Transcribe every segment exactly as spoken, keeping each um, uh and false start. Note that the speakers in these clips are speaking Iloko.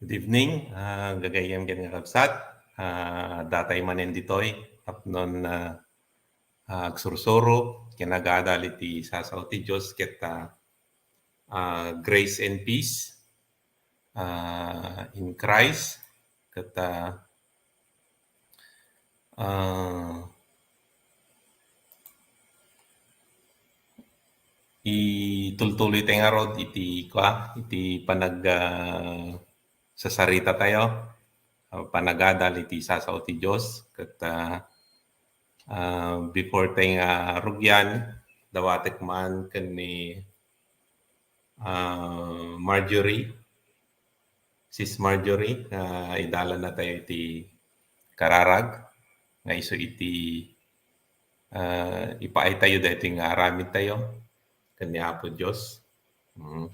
Good evening, ah, gagayyem ken kakabsat. Ah, adda tayo manen ditoy tapno, ah, ah, agsursuro ken agadal iti sasao ti Dios ket, ah, ah, grace and peace, ah, in Christ. Ket, ah, ah, itultuloy tayo ngarud iti, kua, iti panag-, ah, sasarita tayo, ah, panagadal iti sasao ti Dios. Ket, ah, ah, before tayo nga rugian, dawatek man ken ni, ah, Marjorie, Sis Marjorie, ah, idalan na tayo iti kararag nga isu iti, ah, ipaay tayo daytoy nga aramid tayo ken ni Apo Dios. Mm.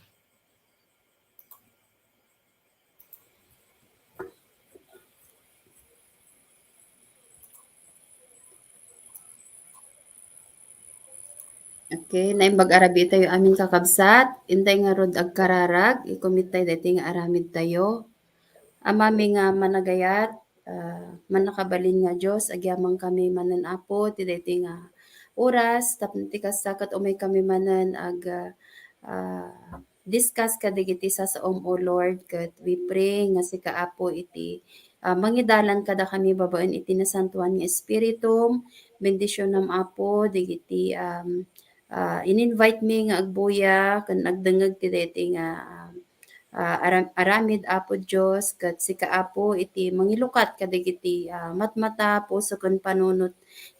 Okay, naimbag a rabii tayo amin, kakabsat. Intay ngarud agkararag, i-commit tayo daytoy nga aramid tayo. Amami nga managayat, ah, mannakabalin nga Dios, agyamankami manen, Apo, ti daytoy nga oras, tapno ti kasta ket umaykami manen ag, ah, discuss kadagiti sasaom, O Lord, ket we pray nga sika, Apo, iti, ah, mangidalan kadakami babaen iti nasantoan nga Espiritum. Bendisionam, Apo, dagiti, um, ah, in-invite mi nga agbuya ken agdengngeg ti daytoy nga, um, ah, aram-, aramid, Apo Dios, ket sika, Apo, iti mangilukat kadagiti, ah, matmata, puso, ken panunot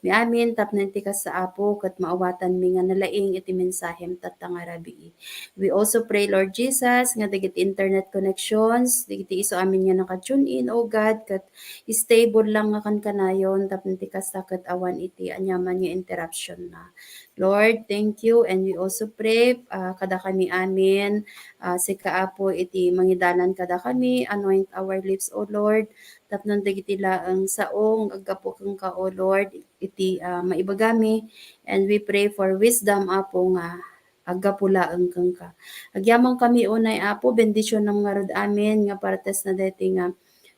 mi amin tapno iti kasta, Apo, ket maawatanmi nga nalaing iti mensahem tatta nga rabii. We also pray, Lord Jesus, nga dagiti internet connections, dagiti isu amin nga naka-tune in, O God, ket stable lang nga kankanayon tapno iti kasta ket awan iti aniaman nga interruption na. Lord, thank you, and we also pray, ah, kadakami amin, ah, sika, Apo, iti mangidalan kadakami, anoint our lips, O Lord, tapno dagiti laeng sao nga aggapu kenka, O Lord, iti, ah, maibagami. And we pray for wisdom, Apo, nga aggapu laeng kenka. Agyamankami unay, Apo, bendisionam ngarud amin nga partes na daytoy nga,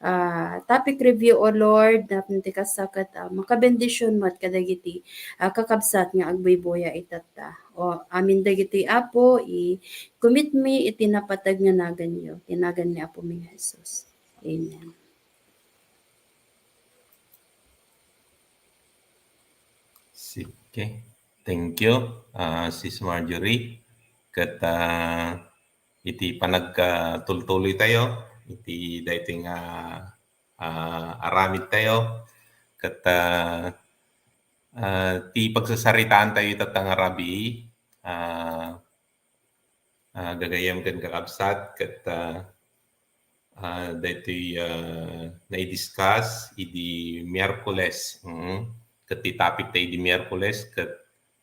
ah, topic review, O Lord, tapno ti kasta ket, ah, makabendision met kadagiti, ah, kakabsat nga agbuybuya itatta. O, amin dagitoy, Apo, i-commit mi iti napateg nga naganyo. Ti nagan ni Apomi nga Jesus. Amen. Sige. Thank you, ah, Sis Marjorie. Ket, ah, iti panagtultuloy tayo iti daytoy nga, ah, aramid tayo. Ket, ah, ah, ti pagsasaritaan tayo itatta nga rabii, ah, ah, gagayyem ken kakabsat, ket, ah, ah, daytoy, ah, nai-discuss idi Miyerkules, mm. Ket ti topic ta idi Miyerkules ket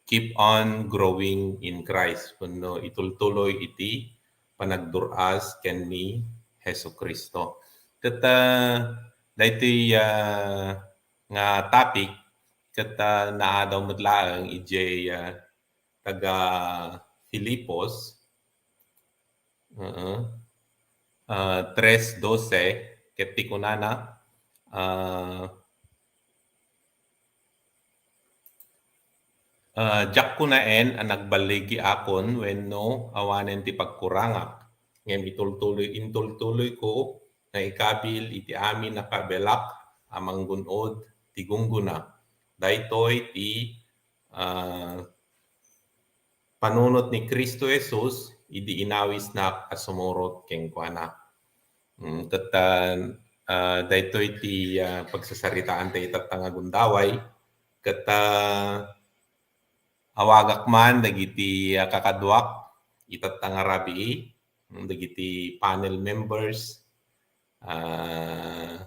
Keep on Growing in Christ, wenno itultuloy iti panagdur-as ken ni Jesu-Cristo. Ket, ah, daytoy, ah, nga topic ket, ah, naadaw met laeng idiay, ah, taga Filipos. Oo. Ah, tres doce, ket ti kunana, ah, ah, "Diak kunaen a nagballigakon wenno awanen ti pagkurangak, ngem itultuloy, intultuloyko nga ikabil iti amin a kaabelak a manggun-od ti gunggona. Daytoy ti, ah, panunot ni Cristo Jesus idi inawisnak a sumurot kenkuana." Mm, ket, ah, ah, daytoy ti, ah, pagsasaritaan tayo itatta nga gundaway. Ket, ah, awagak man dagiti, ah, kakaduak itatta nga rabii, mm, dagiti panel members, ah,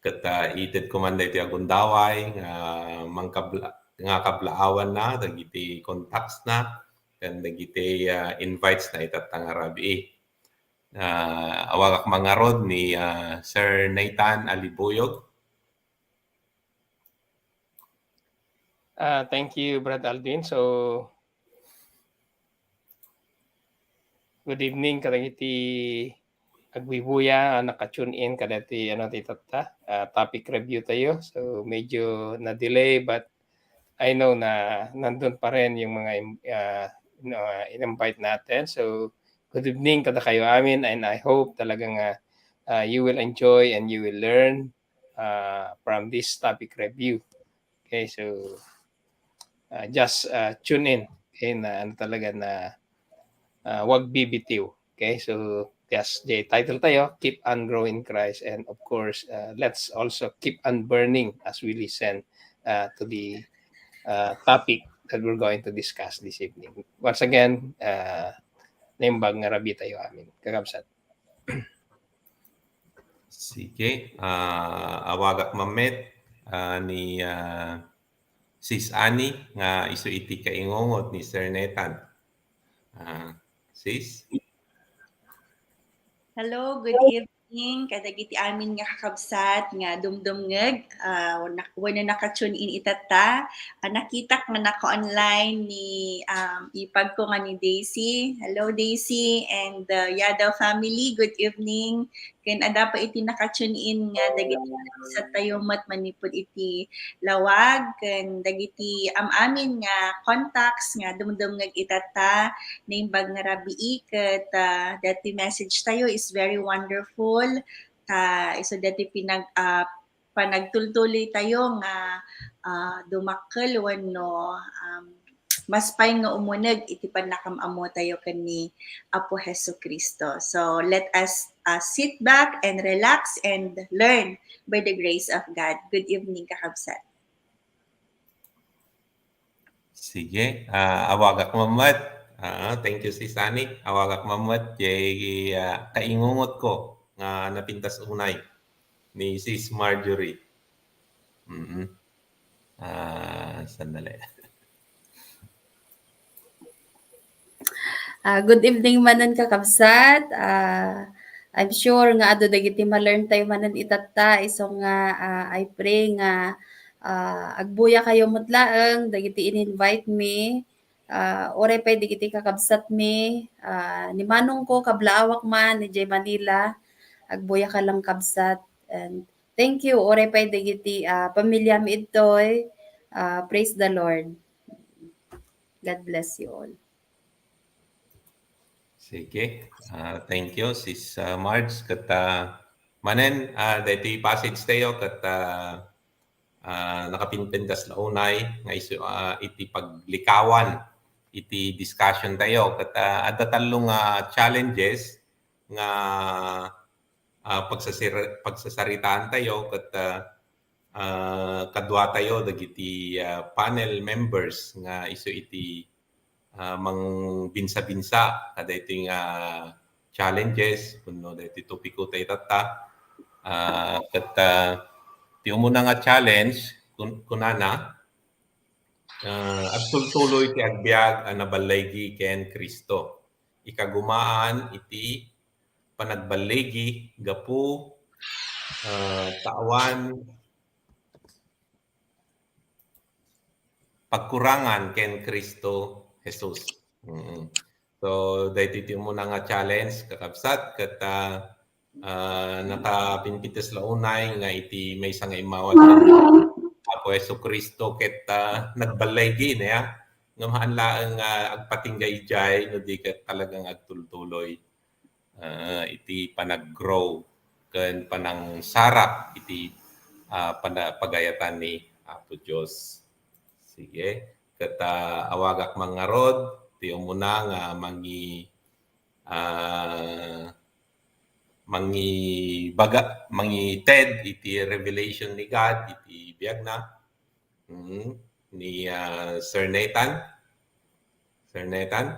ket, ah, itedko man daytoy a gundaway nga mangkabla-, nga kablaawanna dagiti contacts na ken dagiti, ah, invites na itatta nga rabii. Ah, awagak man ngarud ni, ah, Sir Nathan Alibuyog. Ah, thank you, Brad Alvin. So, good evening kadagiti, agbubuya, ah, naka-tune in kadati, ano, ti tatta, ah, topic review tayo. So, medyo na-delay, but I know na nandun pa rin yung mga im-, ah, no, ah, in-invite natin. So, good evening kadakayo amin, and I hope talagang, ah, ah, you will enjoy and you will learn, ah, from this topic review. Okay, so, ah, just, ah, tune in. Okay, na ano talaga na, ah, wag bibitiw. Okay, so yes, the title tayo, Keep on Growing Christ. And of course, uh, let's also keep on burning as we listen, uh, to the, uh, topic that we're going to discuss this evening. Once again, uh, naimbag nga rabii tayo amin, kakabsat. Sige, ah, awagak man met, ah, ni, ah, Sis Annie nga isu iti kaingungot ni Sir Nathan. Ah, sis? Hello, good evening kadagiti amin nga kakabsat nga dumdumngeg, ah, na-, wenno naka-tune in itatta. Ah, nakitak nga naka-online ni, um, ipag ko nga ni Daisy. Hello, Daisy and the Yadaw family. Good evening. Ken adda pay iti naka-tune in nga dagiti kakabsat tayo met manipud iti lawag ken dagiti am-amin nga contacts nga dumdumngeg itatta. Naimbag nga rabii ket, ah, daytoy message tayo is very wonderful. Ta isu daytoy pinag-, ah, panagtultuloy tayo nga, ah, dumakkel wenno, um, mas pay nga umuneg iti pannakam-ammo tayo ken ni Apo Jesu-Cristo. So, let us, uh, sit back and relax and learn by the grace of God. Good evening, kakabsat. Sige, ah, awagak man met. Ah, thank you, Sis Annie. Awagak man met, jay, ah, kaingungot ko nga napintas unay ni Sis Marjorie. Mm. Ah, sandali. Ah, good evening manen, kakabsat. Ah, I'm sure nga adu dagiti ma-learn tayo manen itatta, isu nga, ah, I pray nga, ah, agbuya kayo met laeng dagiti in-invite mi. Ah, uray pay dagiti kakabsat mi, ah, ni manong ko, kablaawak man, idiay Manila. Agbuya ka lang, kabsat. And thank you, uray pay dagiti, ah, pamilya mi idtoy. Ah, praise the Lord. God bless you all. Sige. Ah, thank you, Sis, ah, Marge. Ket, ah, manen, ah, daytoy passage tayo ket, ah, ah, nakapinpintas la unay nga isu, ah, iti paglikawan iti discussion tayo. Ket, ah, adda tallo nga challenges nga, ah, pagsasir-, pagsasaritaan tayo ket, ah, ah, kadua tayo dagiti, ah, panel members nga isu iti, ah, mangbinsa-binsa kadaytoy nga challenges wenno daytoy topiko tayo tatta. Ah, ket, ah, ti umuna nga challenge, kun-, kunana, ah, agtultuloy ti agbiag a naballaygi ken Cristo. Ikagumaan iti panagballigi gapu, ah, ta awan pagkurangan ken Cristo Jesus. Mm. So, daytoy ti umuna nga challenge, kakabsat, ket, ah, ah, nakapinpintas la unay nga iti maysa nga immawat ken Apo Jesu-Cristo ket, ah, nagballaygi, nia? Ngem haan laeng nga agpatingga idiay no di ket talagang agtultuloy, ah, iti panag-grow ken panangsarap iti, ah, pana-, pagayatan ni Apo Dios. Sige. Ket, ah, awagak man ngarud ti umuna nga mangi-, ah, mangibaga, mangited iti revelation ni God iti biagna. Mm, ni, ah, Sir Nathan. Sir Nathan?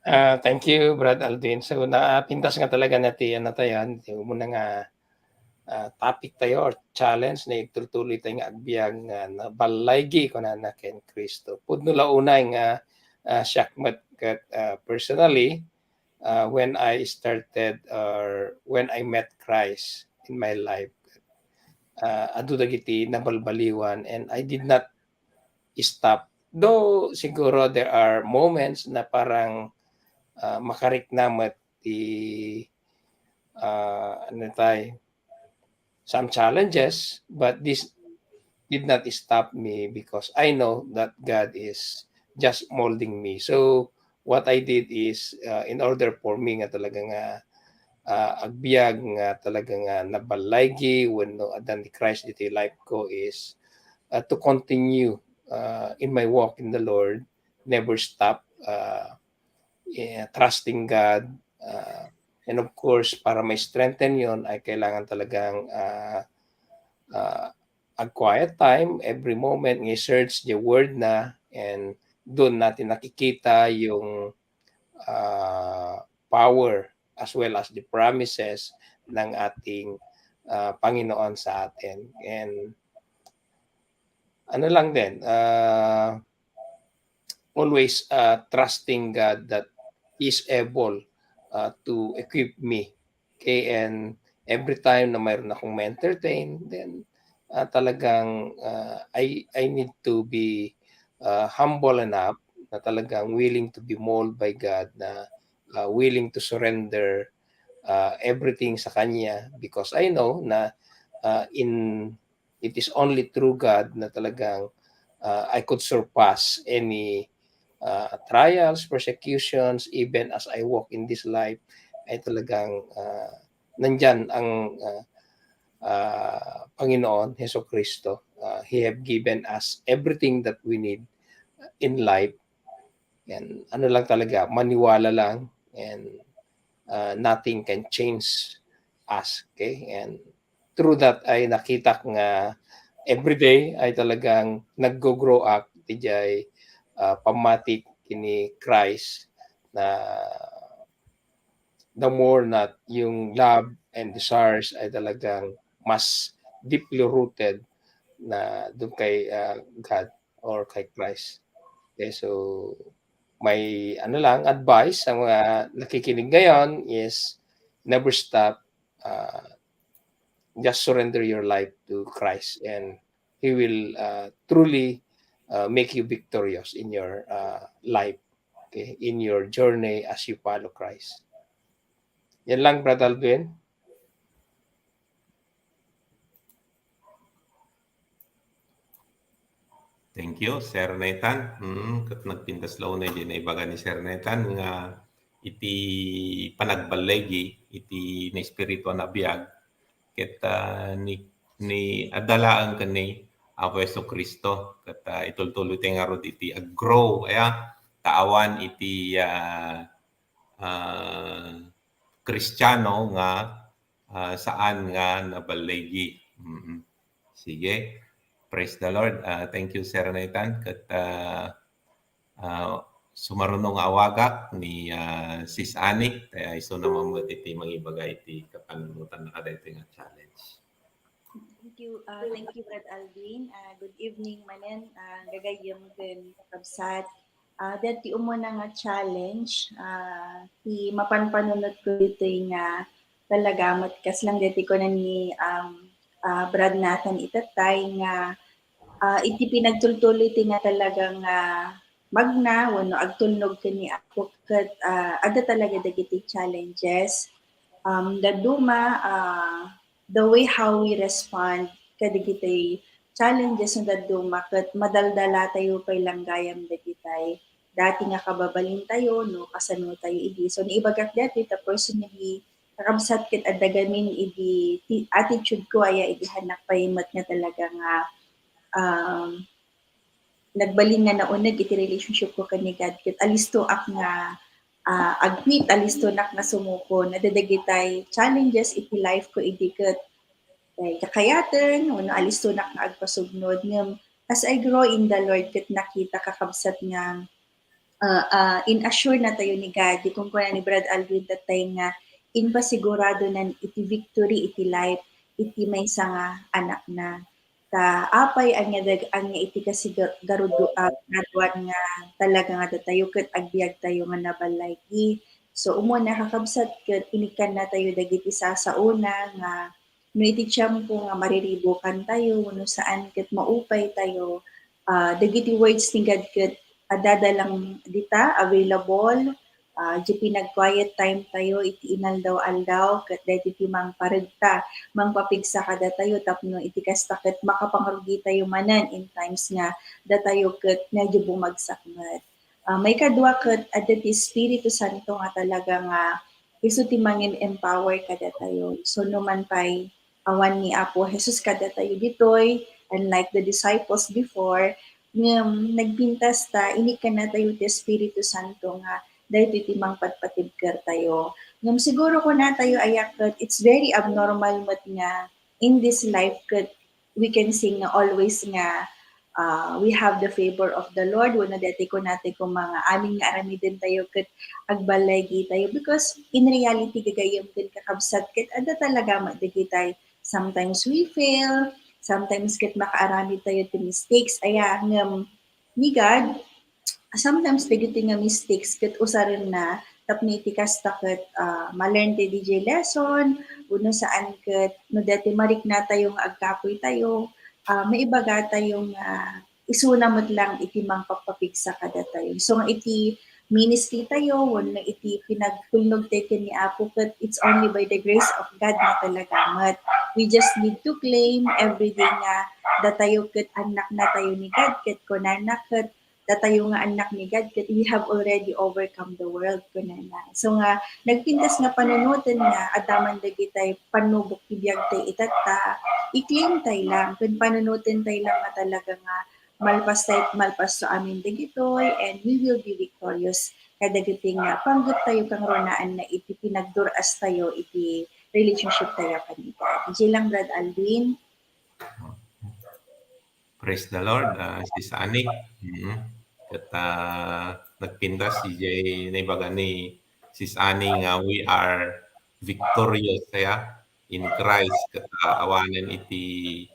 Ah, thank you, Brad Aldin. So, napintas nga talaga na ti, ano tayo, ti umuna nga, ah, topic tayo or challenge na itultuloy tayo nga agbiag nga naballaygi kunana ken Cristo. Pudno la unay nga, ah, siak met ket, ah, personally, ah, when I started or when I met Christ in my life, ah, adu dagiti nabalbaliwan and I did not stop. Though siguro there are moments na parang, ah, makarikna met ti, ah, ano tay, some challenges, but this did not stop me because I know that God is just molding me. So what I did is, uh, in order for me nga talaga nga, uh, agbiag nga talaga nga naballaygi wenno addan ni Christ ditoy life ko is, uh, to continue, uh, in my walk in the Lord, never stop, uh, eh, trusting God, uh, and of course, para ma-strengthen yon ay kailangan talagang, uh, uh, ag-quiet time every moment, nga i-search the word na, and doon natin nakikita yung, ah, power as well as the promises ng ating, ah, Panginoon sa atin. And ano lang din, ah, always, ah, trusting God that He is able, ah, to equip me. Okay, and every time na mayroon akong ma-entertain, then, ah, talagang, ah, I I need to be, ah, humble enough na talagang willing to be molded by God, na, ah, willing to surrender, ah, everything sa Kanya, because I know na, ah, in it is only through God na talagang, ah, I could surpass any, ah, trials, persecutions, even as I walk in this life, ay talagang, ah, nandiyan ang, ah, ah, Panginoon Hesus Kristo. Ah, He have given us everything that we need in life. Yan, ano lang talaga, maniwala lang, and, ah, nothing can change us, okay? And through that ay nakitak nga everyday ay talagang naggo-grow up ti jay, ah, pammatik kini Christ na the more na yung love and desires ay talagang mas deeply rooted na dun kay, ah, God or kay Christ. Okay, so may ano lang, advice sa mga nakikinig ngayon is never stop, ah, just surrender your life to Christ and He will, ah, truly, ah, make you victorious in your, ah, life, okay, in your journey as you follow Christ. Yan lang, Brother Alvin. Thank you, Sir Nathan. Hmm, ket nagpintas la unay diay naibaga ni Sir Nathan nga iti panagballigi iti naespirituan a biag, ket, ah, ni, ni adda laeng ken ni Apo Jesu-Cristo, ket, ah, itultuloy ti ngarud iti ag-grow, aya, ta awan iti, ah, ah, Kristiano nga, ah, saan nga naballigi. Mm. Sige. Praise the Lord. Ah, thank you, Sir Nathan. Ket, ah, ah, sumaruno nga awagak ni, ah, Sis Annie, kaya isu naman mo iti mangibaga iti kapanunotan na kadaytoy nga challenge. Thank you, ah, thank you, Brad Alvin. Ah, good evening manen, ah, gagayyem ken kakabsat. Ah, dayta ti umuna nga challenge, ah, ti mapanpanunotko ditoy nga talaga met kas lang dayta kuna ni, um, ah, Brad Nathan itatay nga, ah, iti pinagtultuloy ti nga talaga nga magna wenno agtulnog ken ni Apo ket, ah, adda talaga dagiti challenges. Um, dadduma, ah, the way how we respond kadagiti challenges no dadduma ket madaldalatayo pay lang gayam dagitay dati nga kababalintayo no kasanotayo idi. So, naibagak dati ta personally, kakabsat ket adda gamin idi ti attitude ko aya idi hannak pay met nga talaga nga, um, nagbalin nga nauneg iti relationship ko ken ni God ket alistoak nga, ah, agquit, alistonak nga sumuko. Adda dagitay challenges iti life ko idi ket, eh, kakayaten wenno alistonak nga agpasugnod. Ngem as I grow in the Lord ket nakita, kakabsat, nga, ah, ah, in-assure natayo ni God, di kunkuna ni Brad Alvin tatay nga impasiguradona iti victory iti life iti maysa nga anakna. Ta apay ania dag-, ania iti kasiga-, garudo-, ah, garuan nga talaga nga datayo ket agbiagtayo nga naballigi. So, umuna, kakabsat, ket inikkannatayo dagiti sasaona nga no iti tiempo nga mariribukantayo wenno saan ket maupaytayo, ah, dagiti words ni God ket adda da lang dita, available, ah, diay pinag-quiet time tayo iti inaldaw-aldaw, ket daytoy ti mangparegta, mangpapigsa kadatayo tapno iti kasta ket makapangrugitayo manen in times nga datayo ket medyo bumagsak met. Ah, maikadua ket adda ti Espiritu Santo nga talaga nga isu ti mangin-empower kadatayo. So, no man pay awan ni Apo Jesus kadatayo ditoy, unlike the disciples before, ngem nagpintas ta, inikkannatayo ti Espiritu Santo nga daytoy ti mangpatpatibkertayo. Ngem siguro kunatayo aya ket it's very abnormal met nga in this life ket we can say nga always nga, ah, we have the favor of the Lord, wenno daytoy kunatayo koma nga amin nga aramidentayo ket agballaygitayo, because in reality, gagayyem ken kakabsat, ket adda talaga met dagitay, sometimes we fail, sometimes ket makaaramidtayo ti mistakes, aya, ngem ni God, sometimes dagiti nga mistakes ket usarenna tapno iti kasta ket, ah, ma-learn ti diay lesson, wenno saan ket no daytoy mariknatayo nga agkapuytayo, ah, maibagatayo nga isuna met lang iti mangpapapigsa kadatayo. So, nga iti ministry tayo, wenno iti pinagtulnog tayo ken ni Apo ket it's only by the grace of God nga talaga met. We just need to claim every day nga datayo ket annaknatayo ni God, ket kunana ket datayo nga annak ni God ket we have already overcome the world, kunana. So nga, nagpintas nga panunoten nga adda man dagitay pannubok ti biagtay itatta, i-claim tay lang, ken panunoten tay lang nga talaga nga malpas tay, malpasto amin dagitoy, and we will be victorious kadagiti nga panggettayo kangrunaan na iti pinagdur-astayo iti relationship tayo ken ni God. Diay lang, Brad Alvin. Praise the Lord, ah, Sis Annie. Mm. Ket, ah, nagpintas diay naibaga ni Sis Annie nga we are victorious, kaya in Christ, ket, ah, awanen iti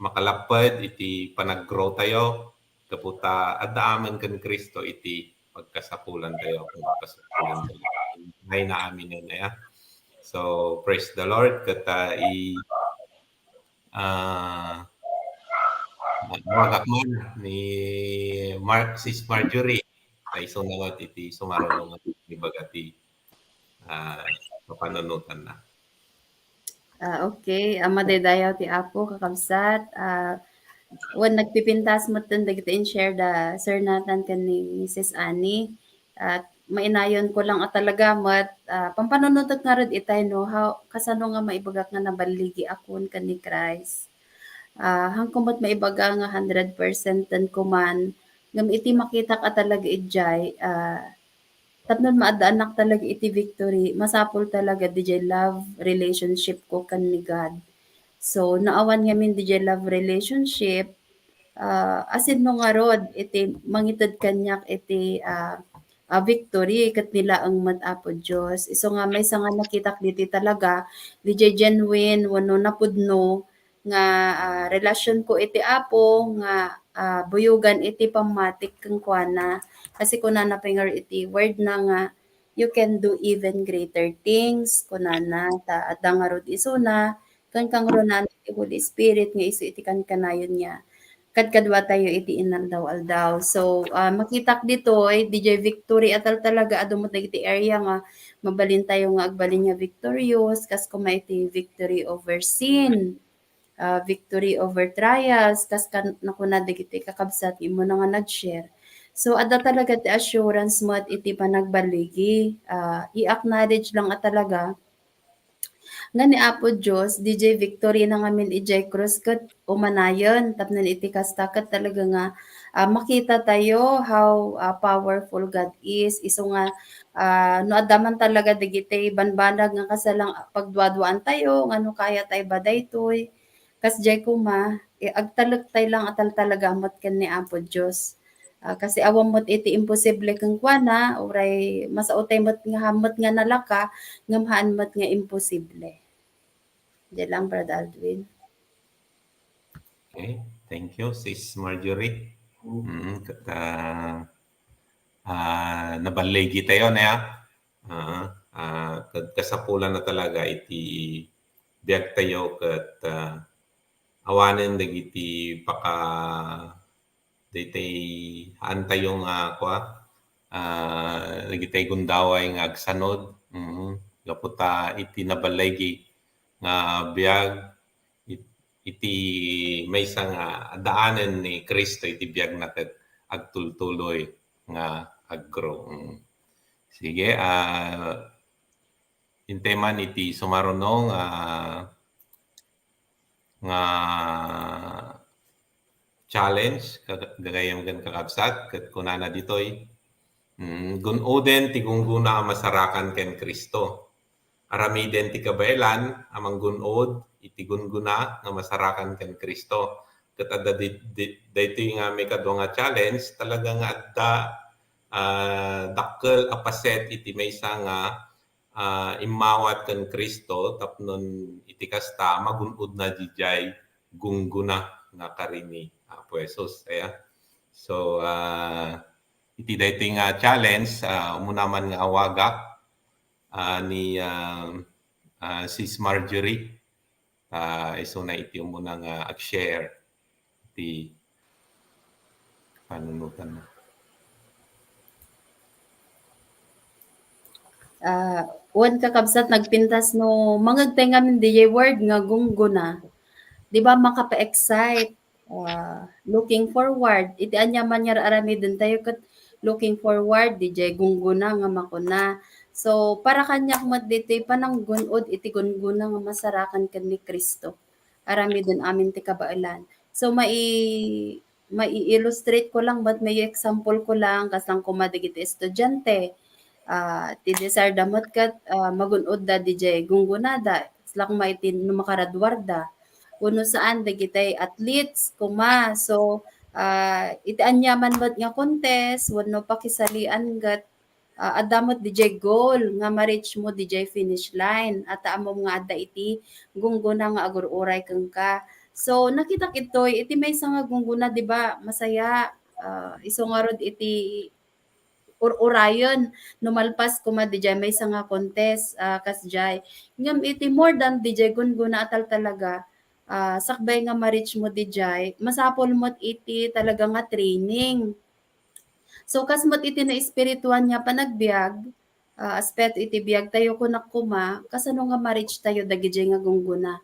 makalapped iti panag-grow tayo, gapu ta adda amin ken Cristo iti pagkasapulan tayo, pagkasapulan tayo. Ay, naaminen, aya. So, praise the Lord. Ket, ah, i-, ah, awagak man ni Mar-, Sis Marjorie, ta isuna met iti sumarulong nga ibaga ti, ah, papanunotanna. Ah, okay. Ah, madaydayaw ti Apo, kakabsat. Ah, wen nagpipintas metten dagiti in-share da Sir Nathan ken ni Sis Annie. At mainayon ko lang a talaga met, ah, pampanunotek ngarud itay, no, how, kasano nga maibagak nga naballigi akon ken ni Christ. Ah, haanko met maibaga nga hundred percent ten ko man, ngem iti makitak a talaga idiay, ah, tapno maaddaanak talaga iti victory, masapul talaga didiay love relationship ko ken ni God. So, no awan ngamin didiay love relationship, ah, asinno ngarud iti mangited kaniak iti, ah, ah, victory ket ni laeng met Apo Dios. Isu nga maysa nga nakitak ditoy talaga, didiay genuine wenno napudno nga, ah, relationko iti Apo nga, ah, buyogan iti pammatik kenkuana. Kasi kunana pay ngarud iti wordna nga, "You can do even greater things," kunana. Ta adda ngarud isuna, ken kangrunaan ti Holy Spirit nga isu iti kankanayon nga kadkaduatayo iti inaldaw-aldaw. So, ah, makitak ditoy, didiay victory a taltalaga, adu met dagiti area nga mabalintayo nga agbalin nga victorious, kas koma iti victory over sin, ah, victory over trials, kas kan-, nakuna dagiti kakabsat nga immuna nga nag-share. So, adda talaga ti assurance met iti panagballigi, ah, i-acknowledge lang a talaga nga ni Apo Dios, didiay victory na ngamin idiay krus ket umanayon, tapno iti kasta ket talaga nga, ah, makita tayo how, ah, powerful God is. Isu nga, ah, no adda man talaga dagiti banbanag nga kasalang pagduaduaan tayo, nga no kaya tayo ba daytoy, kas diay koma, eh, agtalek tay lang a taltalaga met ken ni Apo Dios. Ah, kasi awan met iti imposible kenkuana, uray masao tay met nga, haan met nga nalaka, ngem haan met nga imposible. Diay lang, Brad Aldwin. Okay, thank you, Sis Marjorie. Mm, ket, ah, ah, naballigi tayo na, ah, ah, ket kasapulan na talaga iti biag tayo ket, ah, awanen dagiti paka-, daytay haan tayo nga, kua, ah, dagiti gundaway nga agsanod, mhm, gapu ta iti nabalay nga biag, it-, iti maysa nga daanen ni Cristo iti biagna ket agtultuloy nga aggrow. Mm. Sige, ah, intay man iti sumaruno nga, nga challenge, ka-, gagayyem ken kakabsat, ket kunana ditoy, mm, "Gun-oden ti gunggona a masarakan ken Cristo. Aramiden ti kabaelan a manggun-od iti gunggona nga masarakan ken Cristo." Ket adda di-, di-, daytoy nga maikadua nga challenge, talaga nga adda, ah, dakkel a paset iti maysa nga, ah, immawat ken Cristo tapno iti kasta, magun-odna didiay gunggona nga kari ni Apo Jesus, aya. So, ah, iti daytoy nga challenge, ah, umuna man nga awagak, ah, ni, ah, ah, Sis Marjorie. Ah, isuna iti umuna nga ag-share iti panunotanna. Ah, wen, kakabsat, nagpintas no mangngegtayo ngamin diay word nga gunggona. Di ba, makapa-excite? Ah, looking forward. Iti aniaman nga ar-aramidentayo ket looking forward, diay gunggona nga makuna. So, para kaniak met ditoy pananggun-od iti gunggona nga masarakan ken ni Cristo. Aramiden amin ti kabaelan. So, mai-, mai-illustrate ko lang, but mai-example ko lang, kaslang koma dagiti estudiante. Ah, ti desire da met ket, ah, magun-odda didiay gunggonada. Kasla koma iti no makaraduarda. Wenno saan, dagiti athletes koma. So, ah, iti aniaman met nga contest, wenno pakisalian ket, ah, adda met didiay goal nga ma-reach mo didiay finish line. At ammom nga adda iti gunggona nga agur-uray kenka. So, nakitak itoy, iti maysa nga gunggona, di ba, masaya, ah, isu ngarud iti ur-urayen no malpas koma didiay maysa nga contest, ah, kasdiay. Ngem iti more than didiay gunggona a taltalaga, ah, sakbay nga ma-reach mo didiay, masapul met iti talaga nga training. So, kas met iti naespirituan nga panagbiag, ah, aspeto iti biagtayo, kunak koma, kasano nga ma-reach tayo dagidiay nga gunggona?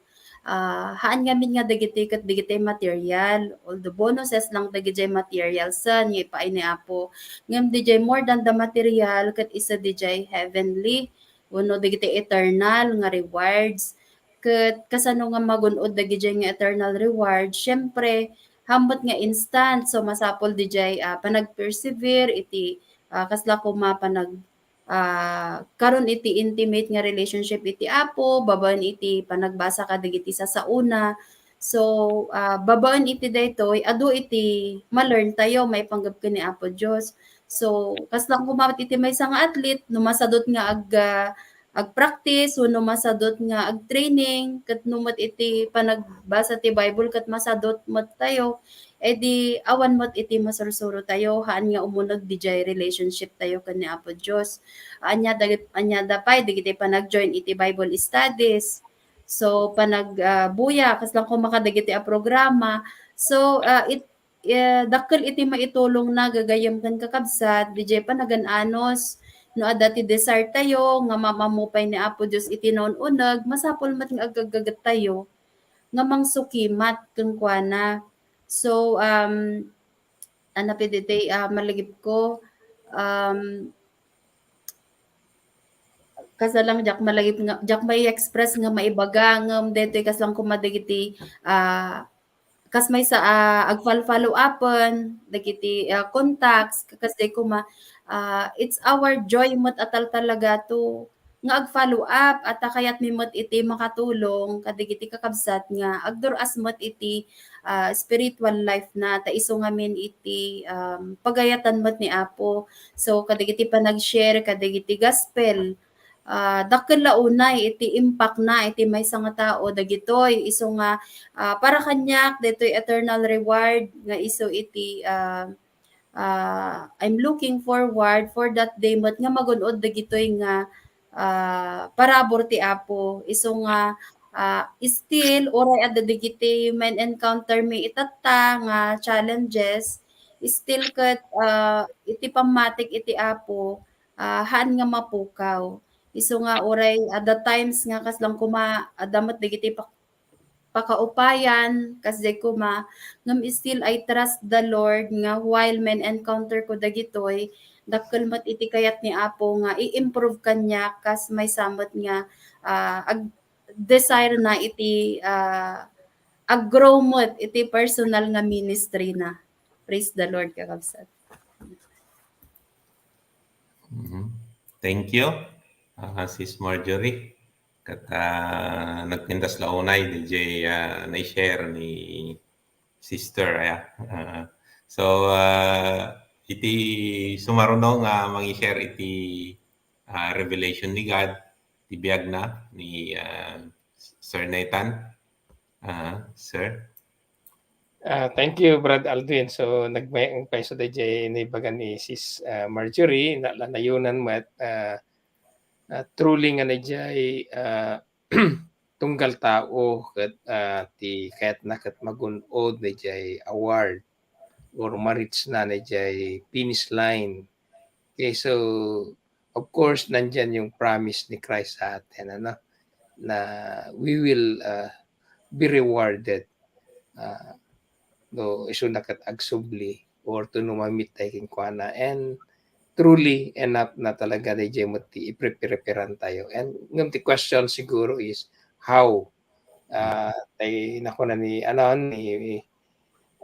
Ah, haan ngamin nga dagiti ket dagiti material, although bonuses lang dagidiay materials nga ipaay ni Apo. Ngem didiay more than the material, ket isu didiay heavenly, wenno dagiti eternal nga rewards. Ket kasano nga magun-od dagidiay nga eternal reward? Siempre, haan met nga instant. So, masapul didiay, ah, panag-persevere iti, ah, kasla koma panag-, ah, karon iti intimate nga relationship iti Apo, babaen iti panagbasa kadagiti sasaona. So, ah, babaen iti daytoy, adu iti ma-learn tayo maipanggep ken ni Apo Dios. So, kasla koma met iti maysa nga athlete, no masadut nga ag-, ah, ag-practice wenno masadut nga ag-training, ket no met iti panagbasa ti Bible ket masadut met tayo, e di awan met iti masursuro tayo, haan nga umuneg didiay relationship tayo ken ni Apo Dios. Ania dagit-, ania da pay dagiti panag-join iti Bible studies. So, panag-, ah, buya, kasla koma kadagiti a programa. So, ah, it-, eh, dakkel iti maitulongna, gagayyem ken kakabsat, didiay panagan-anos, no adda ti desire tayo nga maammo pay ni Apo Dios iti naun-uneg, masapul met nga aggaget tayo nga mangsukimat kenkuana. So, um, ano pay ditoy, ah, malagipko, um, kasla lang, diak malagip nga, diak mai-express nga maibaga, ngem daytoy kasla koma dagiti, ah, kas maysa, ah, agfal-follow upen dagiti, ah, contacts, kasdiay koma, ah, it's our joy met a taltalagato nga agfollow up, at ta kayatmi met iti makatulong kadagiti kakabsat nga agdur-as met iti, ah, spiritual life na, ta isu ngamin iti, um, pagayatan met ni Apo. So, kadagiti panag-share kadagiti gospel, ah, dakkel la unay iti impact na iti maysa nga tao dagitoy. Isu nga, ah, para kaniak, daytoy eternal reward nga isu iti, ah, ah, I'm looking forward for that day met nga magun-od dagitoy nga, ah, parabur ti Apo. Isu nga, ah, still, uray adda dagiti ma-encounter mi itatta nga challenges, still ket, ah, iti pammatik iti Apo, ah, haan nga mapukaw. Isu nga uray adda times nga kasla koma, adda met dagiti pak-, pakaupayan, kasdiay koma, ngem still I trust the Lord nga while men-encounter ko dagitoy, dakkel met iti kayat ni Apo nga i-improve kaniak kas maysa met nga, ah, ag-, desire na iti, ah, ag-grow met iti personal nga ministry na. Praise the Lord, kakabsat. Mhm. Thank you, ah, Sis Marjorie. Ket, ah, nagpintas la unay diay, ah, na-share ni Sister, aya. Ah, so, ah, iti sumaruno nga mangi-share iti, ah, revelation ni God, ti biag na ni, ah, Sir Nathan. Ah, sir? Ah, thank you, Brad Aldwin. So, nagmayat pay sa diay naibaga ni Sis, ah, Marjorie, na, naayunan met, ah, ah, truly nga diay, ah, tunggal tao ket, ah, ti kayatna ket magun-od diay award or ma-reach na diay finish line. Okay, so, of course, nandiyan yung promise ni Christ sa atin, ano, na we will, ah, be rewarded, ah, no, isuna ket agsubli or to no ma-meet tayo kenkuana. And truly, enough na talaga diay met ti ipreparean tayo. And ngem ti question siguro is, how? Ah, tay nakuna ni, ano, ni,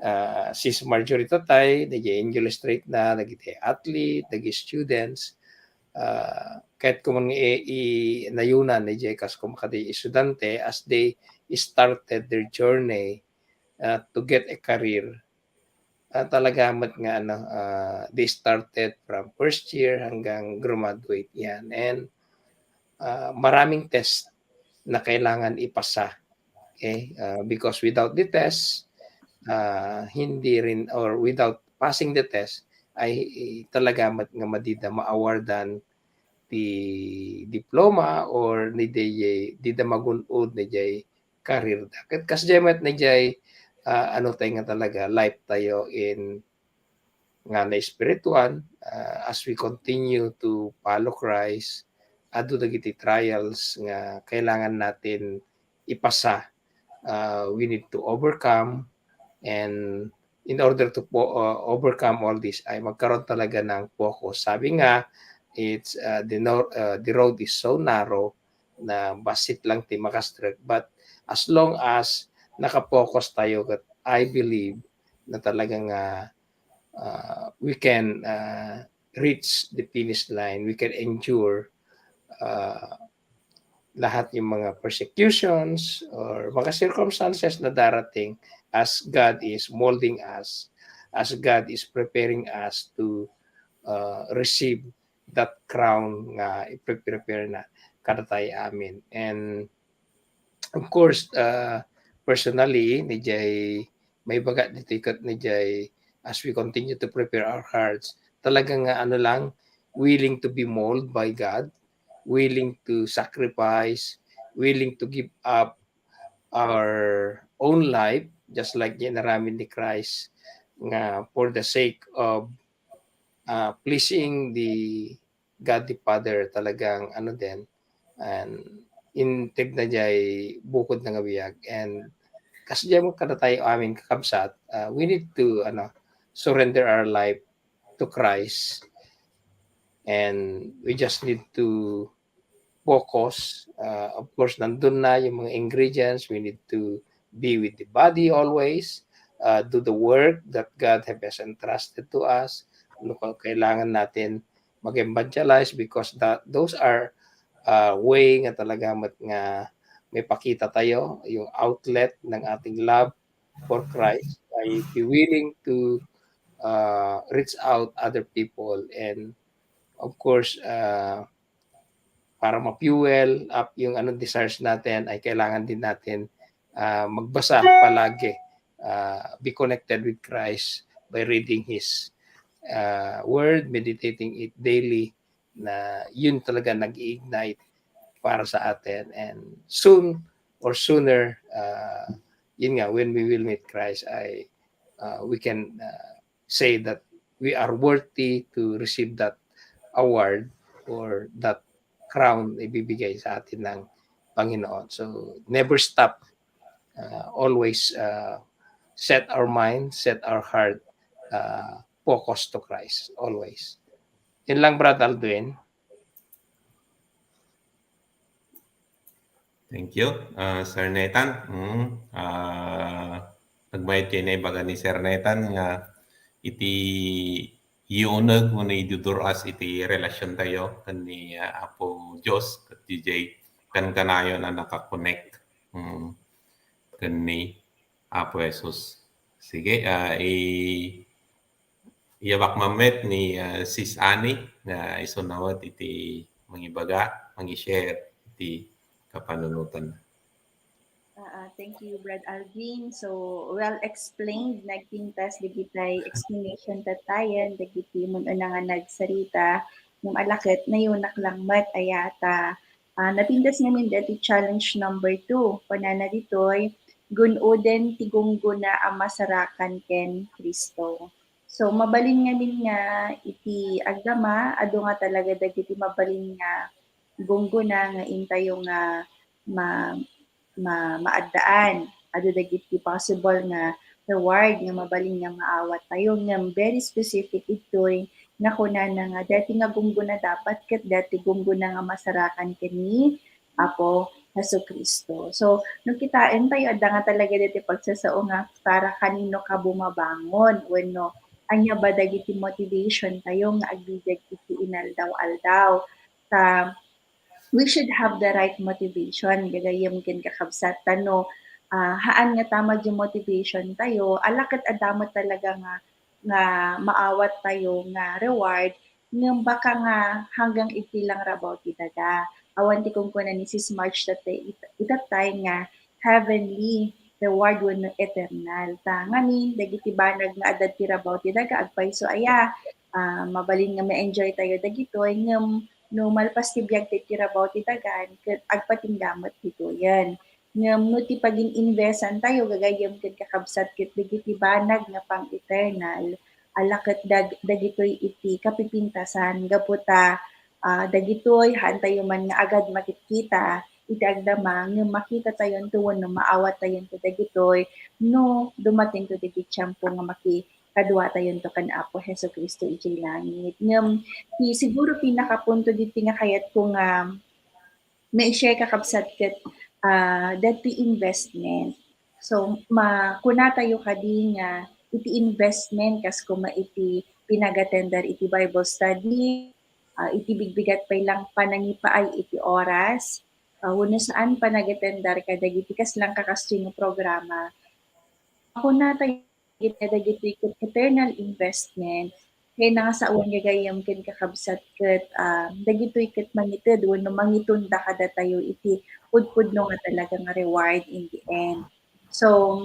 ah, Sis Marjorie tatay, diay in-illustrate na, dagiti athlete, dagiti students, ah, ket koma nga i-, i-, naayunan diay kas koma kadi estudiante as they started their journey, ah, to get a career. Ah, talaga met nga, ano, ah, they started from first year hanggang graduate yan. And, ah, maraming test na kailangan ipasa. Okay? Ah, because without the test, ah, hindi rin, or without passing the test, ay, eh, talaga met nga madida ma-awardan ti diploma or ni diay, dida magun-od diay career da. Ket kasdiay met diay, ah, ano tayo nga talaga, life tayo in nga na espirituan, ah, as we continue to follow Christ, adu dagiti trials nga kailangan natin ipasa. Ah, we need to overcome, and in order to po-, ah, overcome all this, ay magkaroon talaga ng focus. Sabi nga, it's, ah, the nor-, ah, the road is so narrow na bassit lang ti makastrek. But as long as naka-focus tayo, ket I believe na talagang, ah, ah, we can, ah, reach the finish line. We can endure, ah, lahat yung mga persecutions or mga circumstances na darating as God is molding us, as God is preparing us to, ah, receive that crown nga ipe-prepare na kadatayo amin. And of course, ah, personally, diay maibaga ditoy ket diay as we continue to prepare our hearts, talaga nga, ano lang, willing to be molded by God, willing to sacrifice, willing to give up our own life, just like inaramid ni Christ, nga for the sake of, ah, pleasing the God the Father, talagang, ano din, and integ na diay bukod na nga biag. And kasdiay met kadatayo amin, kakabsat, ah, we need to, ano, surrender our life to Christ. And we just need to focus. Ah, of course, nandun na yung mga ingredients. We need to be with the body always. Ah, do the work that God have has entrusted to us. Ano pa kailangan natin mag-evangelize, because that, those are, ah, way nga talaga met nga maipakita tayo, yung outlet ng ating love for Christ, ay be willing to, ah, reach out other people. And of course, ah, para ma-fuel up yung, ano, desires natin, ay kailangan din natin, ah, magbasa palagi, ah, be connected with Christ by reading His, ah, Word, meditating it daily, na yun talaga nag-iignite para sa atin. And soon or sooner, ah, yun nga, when we will meet Christ, ay, ah, we can, ah, say that we are worthy to receive that award or that crown na ibibigay sa atin ng Panginoon. So, never stop. Uh, always uh, set our mind, set our heart, uh, focus to Christ. Always. Yun lang, Brad Aldwin. Thank you, uh, Sir Nathan. Mm, uh, nagmayat kayo na ibaga ni Sir Nathan nga iti iuneg wenno idudur-as iti relasyon tayo ken ni, uh, Apo Dios, ket D J, kankanayon a nakakonnek, mm, ken ni Apo Jesus. Sige, uh, i- Iyabak man met ni, ah, Sis Annie nga isunawat iti mangibaga, mangi-share iti kapanunotan. Ah, ah, thank you, Brad Alvin. So, well explained, nagpintas dagitay explanation tattayen, dagiti mun-una nga nagsarita, ngem alaket, nayunak lang met, aya ta, ah, napintas ngamin dati challenge number two. Kunana ditoy, gun-oden ti gunggona a masarakan ken Cristo. So, mabalin ngamin nga iti agdama, adu nga talaga dagiti mabalin nga gunggona nga intayo nga ma-, ma-, maaddaan. Adu dagiti possible nga reward nga mabalin nga maawat tayo. Ngem very specific itoy nga kunana nga dati nga gunggona dapat ket dati gunggona nga masarakan ken ni Apo Jesu-Cristo. So, no kitaen tayo, adda nga talaga dati pagsasao nga para kanino ka bumabangon wenno ania ba dagiti motivation tayo nga agbibiag iti inaldaw-aldaw. Ta, we should have the right motivation, gagayyem ken kakabsat, ta no, ah, haan nga tama di motivation tayo, alaket adda met talaga nga, nga maawat tayo nga reward, ngem baka nga hanggang iti lang rabaw ti daga. Awan ti kunkuna ni Sis March tattay, it-, itattay nga heavenly reward wenno eternal. Ta ngamin, dagiti banag nga adda ti rabaw ti daga, agpayso aya, ah, mabalin nga ma-enjoy tayo dagitoy, ngem no malpas ti biag ti rabaw ti dagan, ket agpatingga met ditoyen. Ngem no ti pagin-investan tayo, gagayyem ken kakabsat, ket dagiti banag nga pang-eternal, alaket dag-, dagitoy iti kapipintasan, gapu ta, ah, dagitoy, haan tayo man nga agad makitkita iti agdama, ngem makita tayonto wenno maawat tayonto dagitoy no dumatingto dagiti tiempo nga makikadua tayonto ken Apo Jesu-Cristo idiay langit. Ngem ti siguro pinakapunto ditoy nga kayatko nga ma-share, kakabsat, ket, ah, dati investment. So, ma-, kuna tayo kadi nga iti investment, kas koma iti panagatendar iti Bible study, ah, iti bigbigat pay lang panangipaay iti oras, ah, wenno saan panagatendar kadagiti kaslang kakastoy nga programa. Kuna tayo kadagitoy ket eternal investment, kayatna nga sawen gagayyem ken kakabsat ket, ah, dagitoy ket mangited wenno mangitunda kadatayo iti pudpudno nga talaga nga reward in the end. So,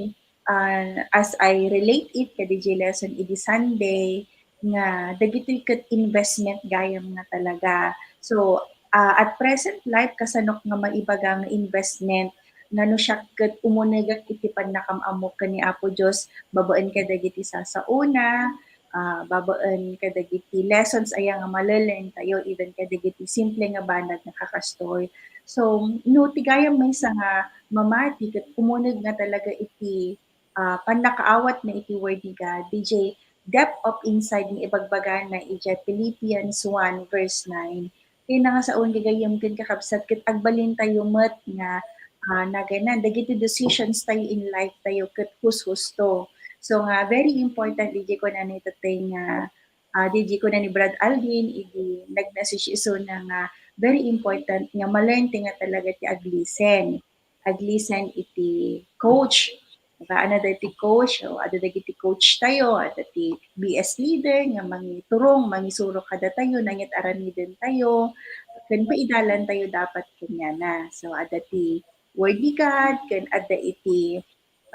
ah, as I relate it kadi jay lesson idi Sunday, nga dagitoy ket investment gayam nga talaga. So, ah, at present life, kasanok nga maibaga nga investment, ngano siak ket umunegak iti pannakam-ammok ken ni Apo Dios babaen kadagiti sasaona, ah, babaen kadagiti lessons aya nga male-learn tayo, even kadagiti simple nga banag nga kakastoy. So, no ti gayam maysa nga mamati ket umuneg nga talaga iti, ah, pannakaawatna iti Word ni God, D J, depth of insight nga ibagbagana idiay Philippians one verse nine. Kayatna nga sawen gagayyem ken kakabsat ket agbalintayo met nga, ah, naganan dagiti decisions tayo in life tayo ket hushusto. So nga very important, D J, kunana itattay nga, ah, D J, kuna ni Brad Alvin idi nag-message isuna nga very important nga ma-learn ti nga talaga ti ag-listen. Ag-listen iti coach. Diba? Ania dagiti coach? O, adda dagiti coach tayo, adda ti B S leader nga mangiturong, mangisuro kadatayo, nangit aramiden tayo, ken paidalan tayo dapat kaniana. So, adda ti Word ni God, ken adda iti,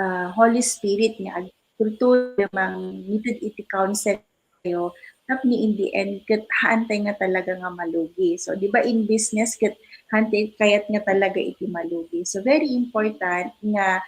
ah, Holy Spirit nga agtultuloy mangited iti counsel tayo, tapno in the end, ket haantay nga talaga nga malugi. So, di ba, in business, ket haantay kayat nga talaga iti malugi. So, very important nga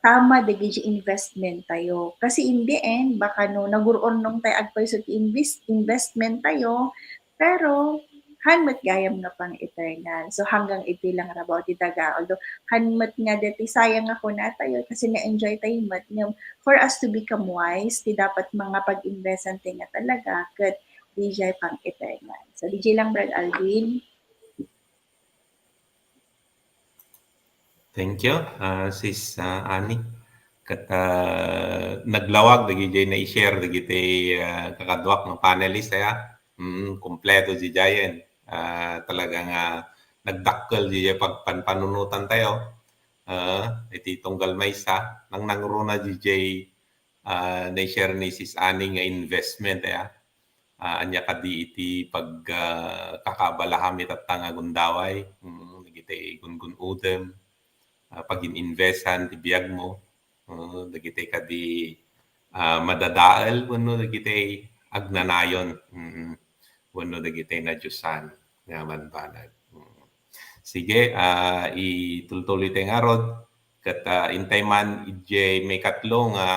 tama dagiti investment tayo. Kasi in the end, baka no, nagur-urnong tayo agpayso ti inves-, investment tayo, pero han met gayam nga pang-eternal. So, hanggang iti lang rabaw ti daga. Although, han met nga deti sayang nga kuna tayo, kasi na-enjoy tayo met. Ngem, for us to become wise, ti dapat nga pag-investan tayo nga talaga, ket dijay pang-eternal. So, dijay lang, Brad Alvin. Thank you, ah, Sis, ah, Annie. Ket, ah, naglawag dagiti na-share dagiti, ah, kakaduak nga panelist, aya. Mm, kompleto diay. Ah, talaga nga nagdakkel diay pagpanpanunotan tayo. Ah, iti tunggal maysa, nangnangruna diay, ah, na-share ni Sis Annie nga investment, aya. Ah, ania kadi iti pag, ah, kakabalaham itatta nga gundaway, mm, dagiti gungun-odem, ah, pagin-investan ti biagmo, mm, dagiti kadi, ah, madadael wenno dagiti agnanayon, mm, wenno dagiti nadiosan nga bambanag. Mm. Sige, ah, itultuloy tayo ngarud ket, ah, intay man idiay maikatlo nga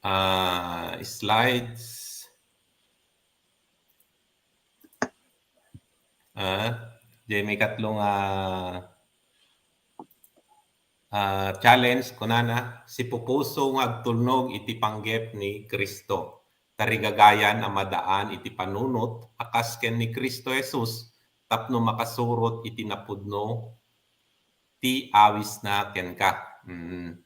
ah, slides. Ah, diay maikatlo nga, ah, challenge, kunana, sipupuso nga agtulnog iti panggep ni Cristo. Tarigagayan a madaan iti panunot a kas ken ni Cristo Jesus tapno makasurot iti napudno ti awisna kenka. Mm.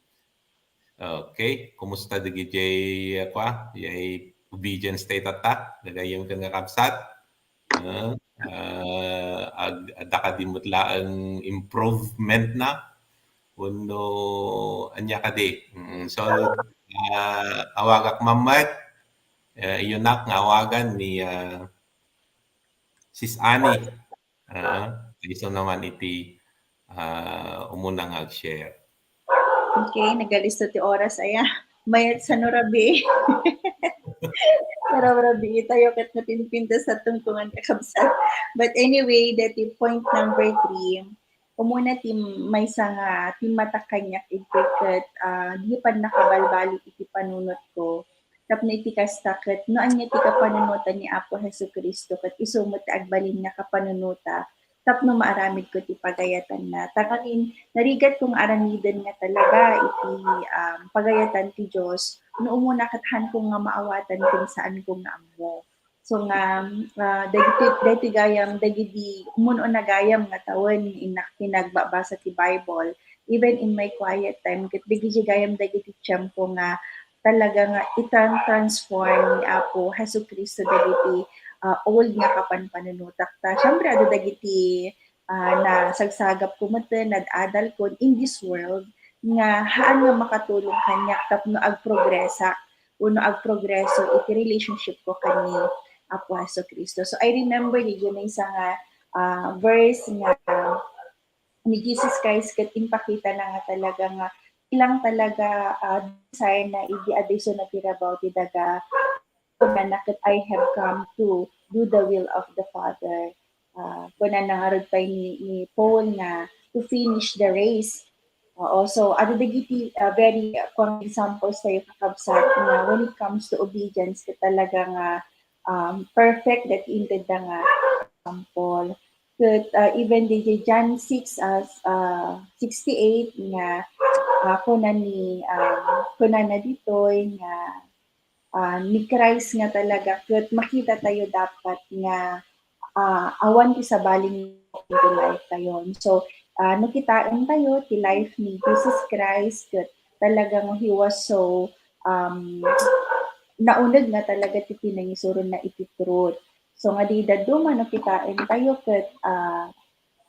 Okay, kumusta dagiti, ah, kua, diay obedience tayo tatta, gagayyem ken nga kabsat? Ah, ah, ag-, adda kadi met laeng improvement na? Wenno ania kadi? Mm, so, ah, awagak man met, ah, iyonak nga awagan ni, ah, Sis Annie. Ah, isu naman iti, ah, umuna nga ag-share. Okay, nagalista ti oras, aya. Mayat sa no rabii. Pero rabii tayo ket napinpintas sa tungtungan, kakabsat. But anyway, dati point number three. Umuna ti maysa nga timmata kaniak idi ket, ah, di pannakabalbaliw iti panunotko. Tapno iti kasta ket no ania ti kapanunotan ni Apo Jesu-Cristo ket isu met ti agbalin nga kapanunota tapno maaramidko ti pagayatanna. Ta ngamin, narigatko nga aramiden nga talaga iti, um, pagayatan ti Dios no umuna ket hanko nga maawatan ken saanko nga ammo. So nga, ah, dagiti, dagiti gayam, dagidi umuna gayam nga tawen, innak pinagbabasa ti Bible, even in my quiet time, ket dagiti gayam dagiti tiempo nga talaga nga itan-, transform ni Apo Jesu-Cristo dagiti, ah, old nga kapanpanunotak. Ta, siyempre, adda dagiti, ah, nasagsagapko met, nad-adalkon in this world nga haan nga makatulong kaniak tapno agprogresa wenno agprogreso iti relationship ko ken ni Apo Jesu-Cristo. So, I remember, di, may isa nga, ah, verse nga ni Jesus Christ ket impakita na nga talaga nga ilang talaga, ah, desire na idi adda isu na ti rabaw ti daga, kunana ket, "I have come to do the will of the Father." Ah, kunana ngarud pay ni, ni Paul nga, "To finish the race." Oo, so, adda dagiti, ah, very, ah, kuan, examples tayo, kakabsat, nga when it comes to obedience, ket talaga nga, um, perfect dagiti intedda nga example. Ket, ah, even di, di John six, ah, ah, sixty-eight nga, ah, kuna ni, ah, kunana ditoy nga, ah, ni Christ nga talaga ket makita tayo dapat nga, ah, awan ti sabali into life tayo. So, ah, no kitaen tayo ti life ni Jesus Christ ket talaga nga he was so, um, nauneg nga talaga ti pinangisurona iti truth. So, nga di dadduma no kitaen tayo ket, ah,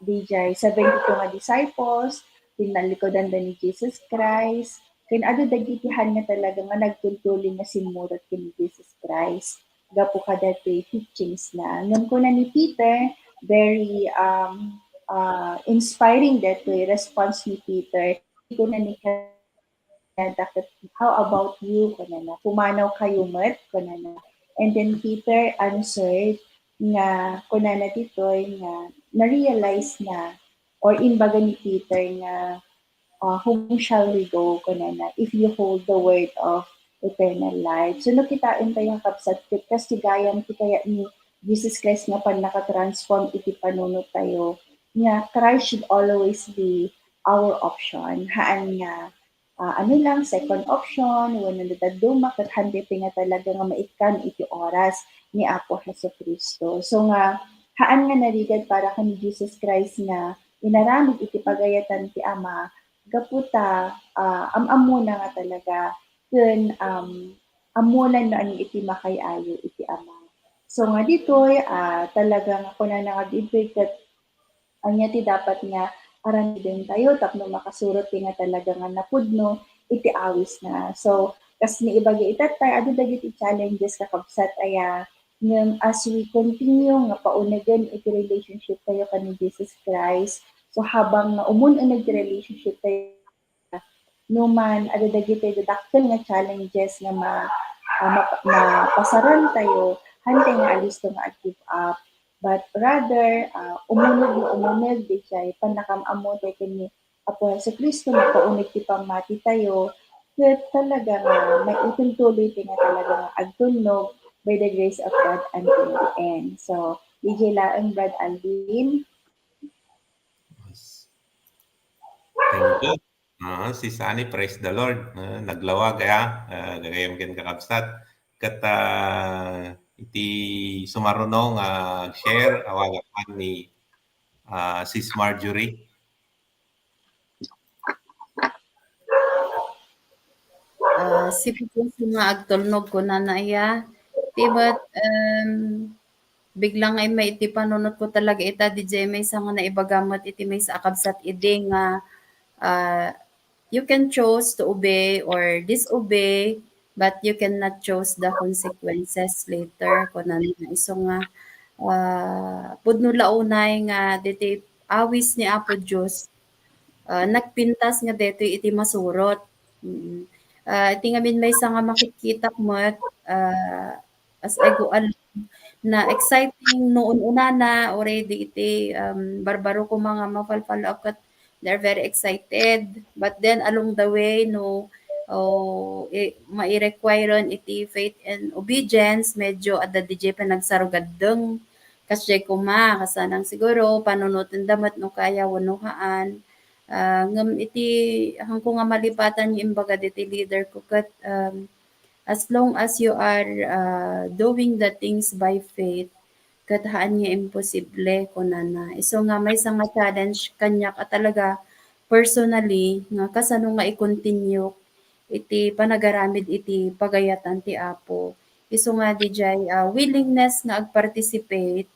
dijay seventy-two nga disciples, pinallikudanda ni Jesus Christ, ken adu dagiti han nga talaga nga nagtultuloy nga simmurot ken ni Jesus Christ gapu kadagiti teachings na. Ngem kuna ni Peter, very, um, uh, inspiring that way, response ni Peter. Kuna ni kaniada ket, "How about you?" kunana. "Pumanaw kayo met?" kunana. And then Peter answered nga, kunana ditoy nga na-realize na, or imbaga ni Peter nga, uh, "Whom shall we go?" kunana, "if you hold the word of eternal life." So, no kitaen tayo, kakabsat, ket kas ti gayam ti kayat ni Jesus Christ nga pannakatransform iti panunot tayo, nga Christ should always be our option. Haan nga, ah, ano lang, second option, wenno dadduma, ket hante nga talaga nga maikkan iti oras ni Apo Jesu-Cristo. So nga, haan nga narigat para ken ni Jesus Christ nga inaramid iti pagayatan ti Ama, gapu ta, ah, am-ammona nga talaga ken, um, ammona no ania iti makay-ayo iti Ama. So nga ditoy, ah, talaga nga kunana nga ditoy ket ania ti dapat nga aramiden tayo tapno makasurot ti nga talaga nga napudno iti awis na. So, kas ni ibaga itattay, adu dagiti challenges, kakabsat, aya, ngem as we continue nga paunegen iti relationship tayo ken ni Jesus Christ, so habang nga umun-uneg ti relationship tayo, no man adda dagiti dadakkel nga challenges nga ma-, ah, mapa-, mapasaran tayo, hante nga alisto nga ag-give up, but rather, ah, umuneg nga umuneg, dijay pannakam-ammo tayo ken ni Apo Jesu-Cristo, mapauneg ti pammati tayo, ket talaga nga maitultuloy ti nga talaga nga agtulnog by the grace of God until the end. So, dijay laeng, Brad Alvin. Thank you. Ah, Sis Annie, praise the Lord. Ah, naglawag, aya, ah, gagayam ken kakabsat. Ket, ah, iti sumaruno nga ag-share, awagak man ni, ah, Sis Marjorie. Ah, sipud nga agtulnog, kunana iya. Ti met, em, bigla nga immay iti panunotko talaga ita, dijay maysa nga naibaga met iti maysa a kabsat idi nga, ah, "You can choose to obey or disobey, but you cannot choose the consequences later," kunana. Isu nga, ah, pudno la unay nga ditoy awis ni Apo Dios, ah, nagpintas nga detoy iti masurot. Mm. Ah, iti ngamin maysa nga makitkitak met, ah, as I go along, na-exciting no un-unana, already iti, um, barbaro koma nga mafalfallo ket they're very excited. But then along the way, no, oh, i-, mairequiren iti faith and obedience, medyo adda dijay panagsarugaddeng. Kasdiay koma, kasanang siguro, panunotenda met no kaya wenno haan. Ah, ngem iti, haanko nga malipatan nga imbaga diti leader ko ket, um, as long as you are, ah, doing the things by faith, ket haan nga imposible, kunana. Isu nga maysa nga challenge kaniak a talaga personally nga kasano nga i-continue iti panagaramid iti pagayatan ti Apo. Isu nga dijay, ah, willingness nga ag-participate,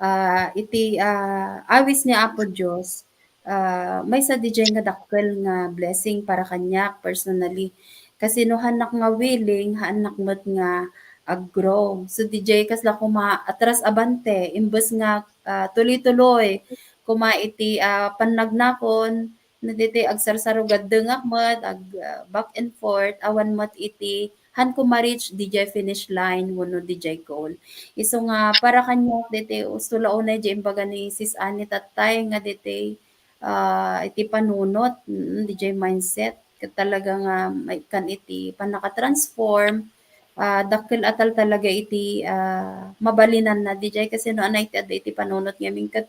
ah, iti, ah, awis ni Apo Dios, ah, maysa dijay nga dakkel nga blessing para kaniak personally. Kasi no haannak nga willing, haannak met nga ag-grow. So, dijay kasla koma atras abante, imbes nga, ah, tuloy-tuloy koma iti, ah, pannagnakon, no ditoy agsarsarugaddengak met, ag-, ah, back and forth, awan met iti, haanko ma-reach dijay finish line wenno dijay goal. Isu nga para kaniak ditoy, usto la unay dijay imbaga ni Sis Annie tattay nga ditoy, ah, iti panunot, mm, dijay mindset, ket talaga nga maikkan iti pannakatransform, ah, dakkel a tal talaga iti, ah, mabalinanna dijay kasi no ania iti adda iti panunot ngamin ket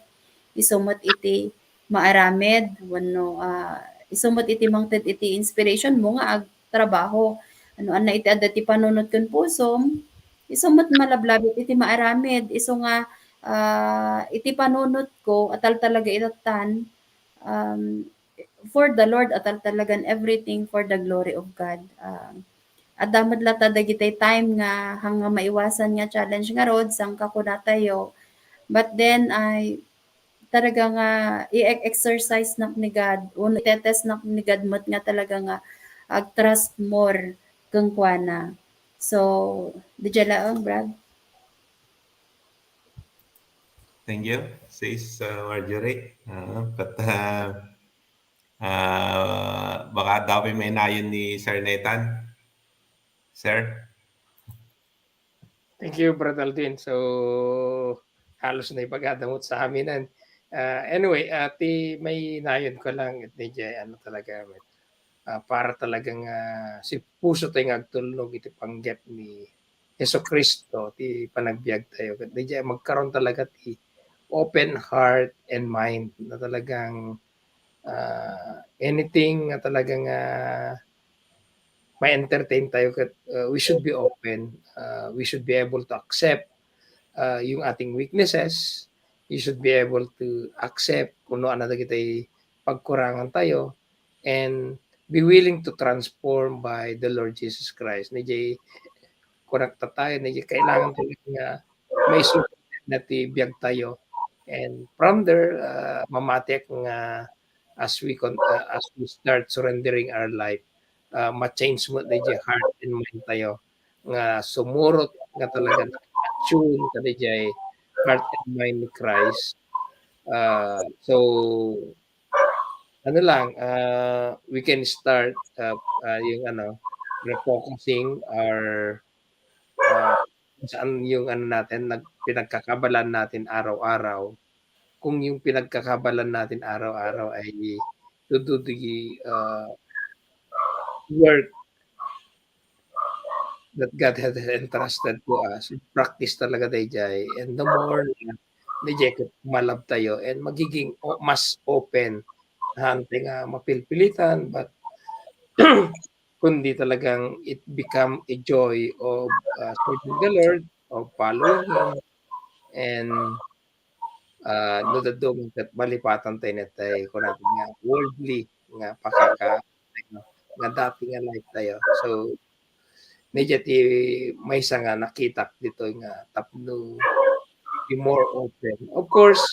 isu met iti maaramid wenno, ah, isu met iti mangted iti inspiration mo nga agtrabaho. No ania iti adda ti panunot ken pusom, isu met malablabit iti maaramid. Isu nga, ah, iti panunotko, a tal talaga itattan, um, for the Lord, a tal talagan everything for the glory of God. Ah, adda met latta dagiti time nga haan nga maiwasan nga challenge ngarud, saan nga kunatayo. But then, ay, talaga nga i-exercise nak ni God, wenno itetest nak ni God met nga talaga nga ag-trust more kenkuana. So, dijay laeng, Brad. Thank you, Sis, uh, Marjorie. Uh, but, uh, uh, baka adda pay mainayon ni Sir Nathan. Sir? Thank you, Brad Aldin. So, halos naibagada met sa amin. Ah, anyway, ah, ti mainayon ko lang iti jay, ano talaga, ah, para talagang, ah, si puso tayo nga agtulnog iti panggep ni Jesu Cristo, ti panagbiag tayo. Ket di jay magkaroon talaga ti open heart and mind na talagang, ah, anything nga talagang, ah, ma-entertain tayo, ket, ah, we should be open. Ah, we should be able to accept, ah, yung ating weaknesses. You should be able to accept kung ano dagiti pagkurangan tayo and be willing to transform by the Lord Jesus Christ. Ni jay kunak tayo, ni jay kailangan talaga nga maisip na ti biag tayo. And from there, ah, mamatiak nga as we con-, ah, as we start surrendering our life, ah, ma-change mo na jay heart and mind tayo nga sumurot nga talaga na-attune ka na jay heart and mind ni Christ. Ah, so, ano lang, ah, we can start, ah, ah, yung ano, refocusing our, ah, kung saan yung ano natin, nag-, pinagkakabalan natin araw-araw. Kung yung pinagkakabalan natin araw-araw ay to do the, ah, work that God has entrusted to us, practice talaga dayjay. And the more na, na jay malab tayo and magiging o-, mas open. Hante nga mapilpilitan, but kundi talagang it become a joy of, ah, serving the Lord, of following Him, and, ah, no dadduma ket malipatan tayo natay, kunada nga worldly nga pakaka-, nga dati nga life tayo. So, medyo ti maysa nga nakitak ditoy nga tapno be more open. Of course,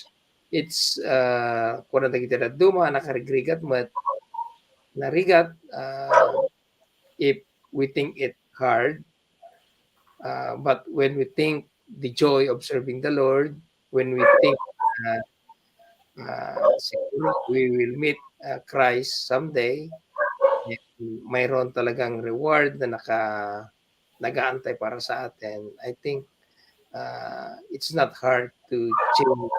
it's, ah, kuna dagiti dadduma, nakarigrigat met, narigat, ah, if we think it hard, ah, but when we think the joy of serving the Lord, when we think, ah, ah, siguro we will meet, ah, Christ someday, and mayroon talagang reward na naka-, nag-aantay para sa atin. I think, ah, it's not hard to change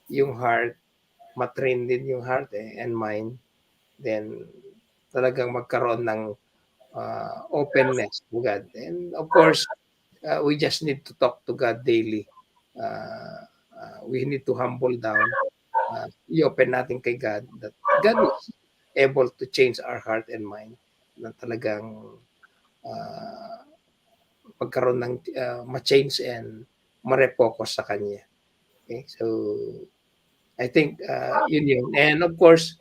yung heart, ma-train din yung heart, eh, and mind. Then, talagang magkaroon ng, ah, openness to God. And of course, ah, we just need to talk to God daily. Ah, ah, we need to humble down. Ah, i-open natin kay God that God is able to change our heart and mind, na talagang, ah, magkaroon ng, ah, ma-change and ma-refocus sa Kanya. Okay? So, I think, ah, yun yun. And of course,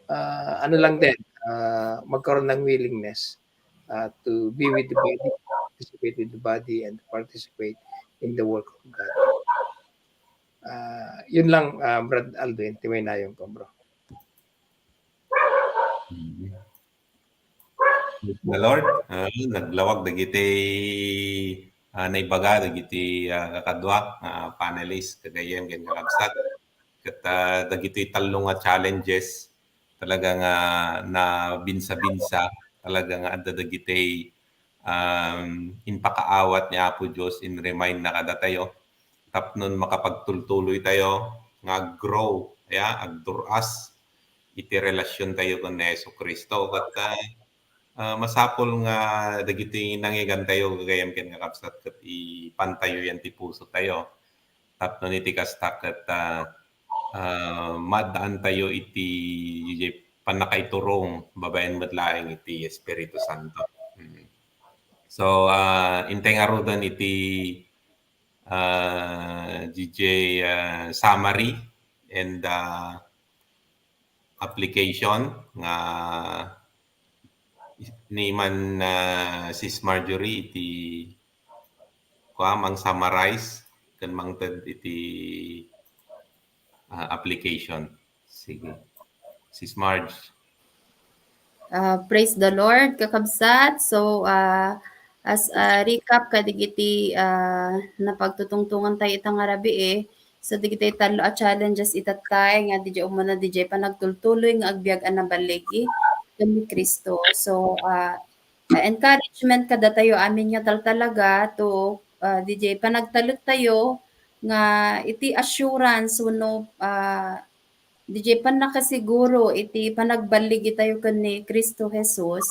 ah, ano lang din, ah, magkaroon ng willingness, ah, to be with the body, participate with the body, and participate in the work of God. Ah, yun lang, ah, Brad Aldwin, ti mainayon ko, bro. Mm. Praise the Lord. Ah, naglawag dagiti, ah, naibaga dagiti, ah, kakadua, ah, panelist, kagayyem ken kakabsat. Ket, ah, dagitoy tallo nga challenges talaga nga nabinsa-binsa, talaga nga adda dagiti, um, impakaawat ni Apo Dios in remind na kadatayo tapno makapagtultuloy tayo nga ag-grow, ya, agdur-as iti relasyon tayo ken ni Jesu-Cristo. Ket, ah, ah, masapul nga dagiti nangngegantayo gagayyem ken kakabsat ket ipantayo yan ti pusotayo. Tapno iti kasta ket, ah, ah, maaddaantayo iti, iti pannakaiturong babaen met laeng iti Espiritu Santo. Mm. So, ah, intay ngaruden iti, ah, J J, ah, summary and, ah, application nga ni man, ah, Sis Marjorie iti kua, mang-summarize ken mangted iti, ah, application. Sige. Sis Marge. Ah, praise the Lord, kakabsat. So, ah, as a recap kadagiti, ah, napagtutungtungan tayo ita nga rabii, eh. So, dagiti tallo a challenges itattay nga didiay umuna didiay panagtultuloy nga agbiag a naballigi ken ni Cristo. So, ah, ah, encouragement kadatayo amin nga taltalaga to, ah, didiay panagtalek tayo nga iti assurance wenno, ah, diay pannakasiguro iti panagballigitayo ken ni Cristo Jesus,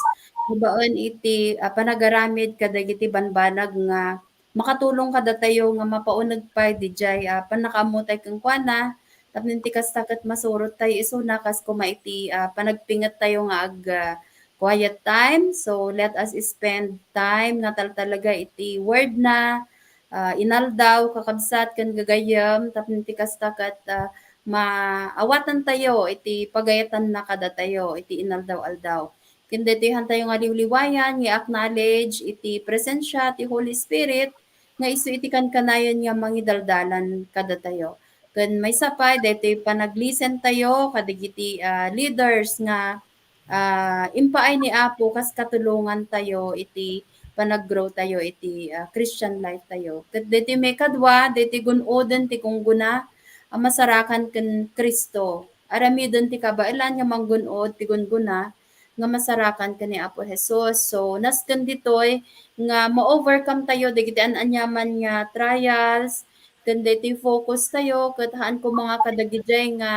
babaen iti, ah, panagaramid kadagiti banbanag nga makatulong kadatayo nga mapauneg pay diay, ah, pannakaammotayo kenkuana, tapno iti kasta ket masurottayo isuna kas koma iti, ah, panagpingettayo nga ag-, ah, quiet time. So, let us spend time nga taltalaga iti word na, ah, inaldaw, kakabsat, ken gagayyem, tapno iti kasta ket, ah, maawatantayo iti pagayatanna kadatayo iti inaldaw-aldaw. Ken daytoy haantayo nga liwliwayan nga i-acknowledge iti presensia ti Holy Spirit nga isu iti kankanayon nga mangidaldalan kadatayo. Ken maysa pay, daytoy panaglisten tayo kadagiti, ah, leaders nga, ah, impaay ni Apo kas katulongan tayo iti panag-grow tayo iti, ah, Christian life tayo. Ket daytoy maikadua, daytoy gun-oden ti gunggona a masarakan ken Cristo. Aramiden ti kabaelan nga manggun-od ti gunggona nga masarakan ken ni Apo Jesus. So, nasken ditoy nga ma-overcome tayo dagiti an-aniaman nga trials, ken daytoy focus tayo ket haan koma nga kadagidiay nga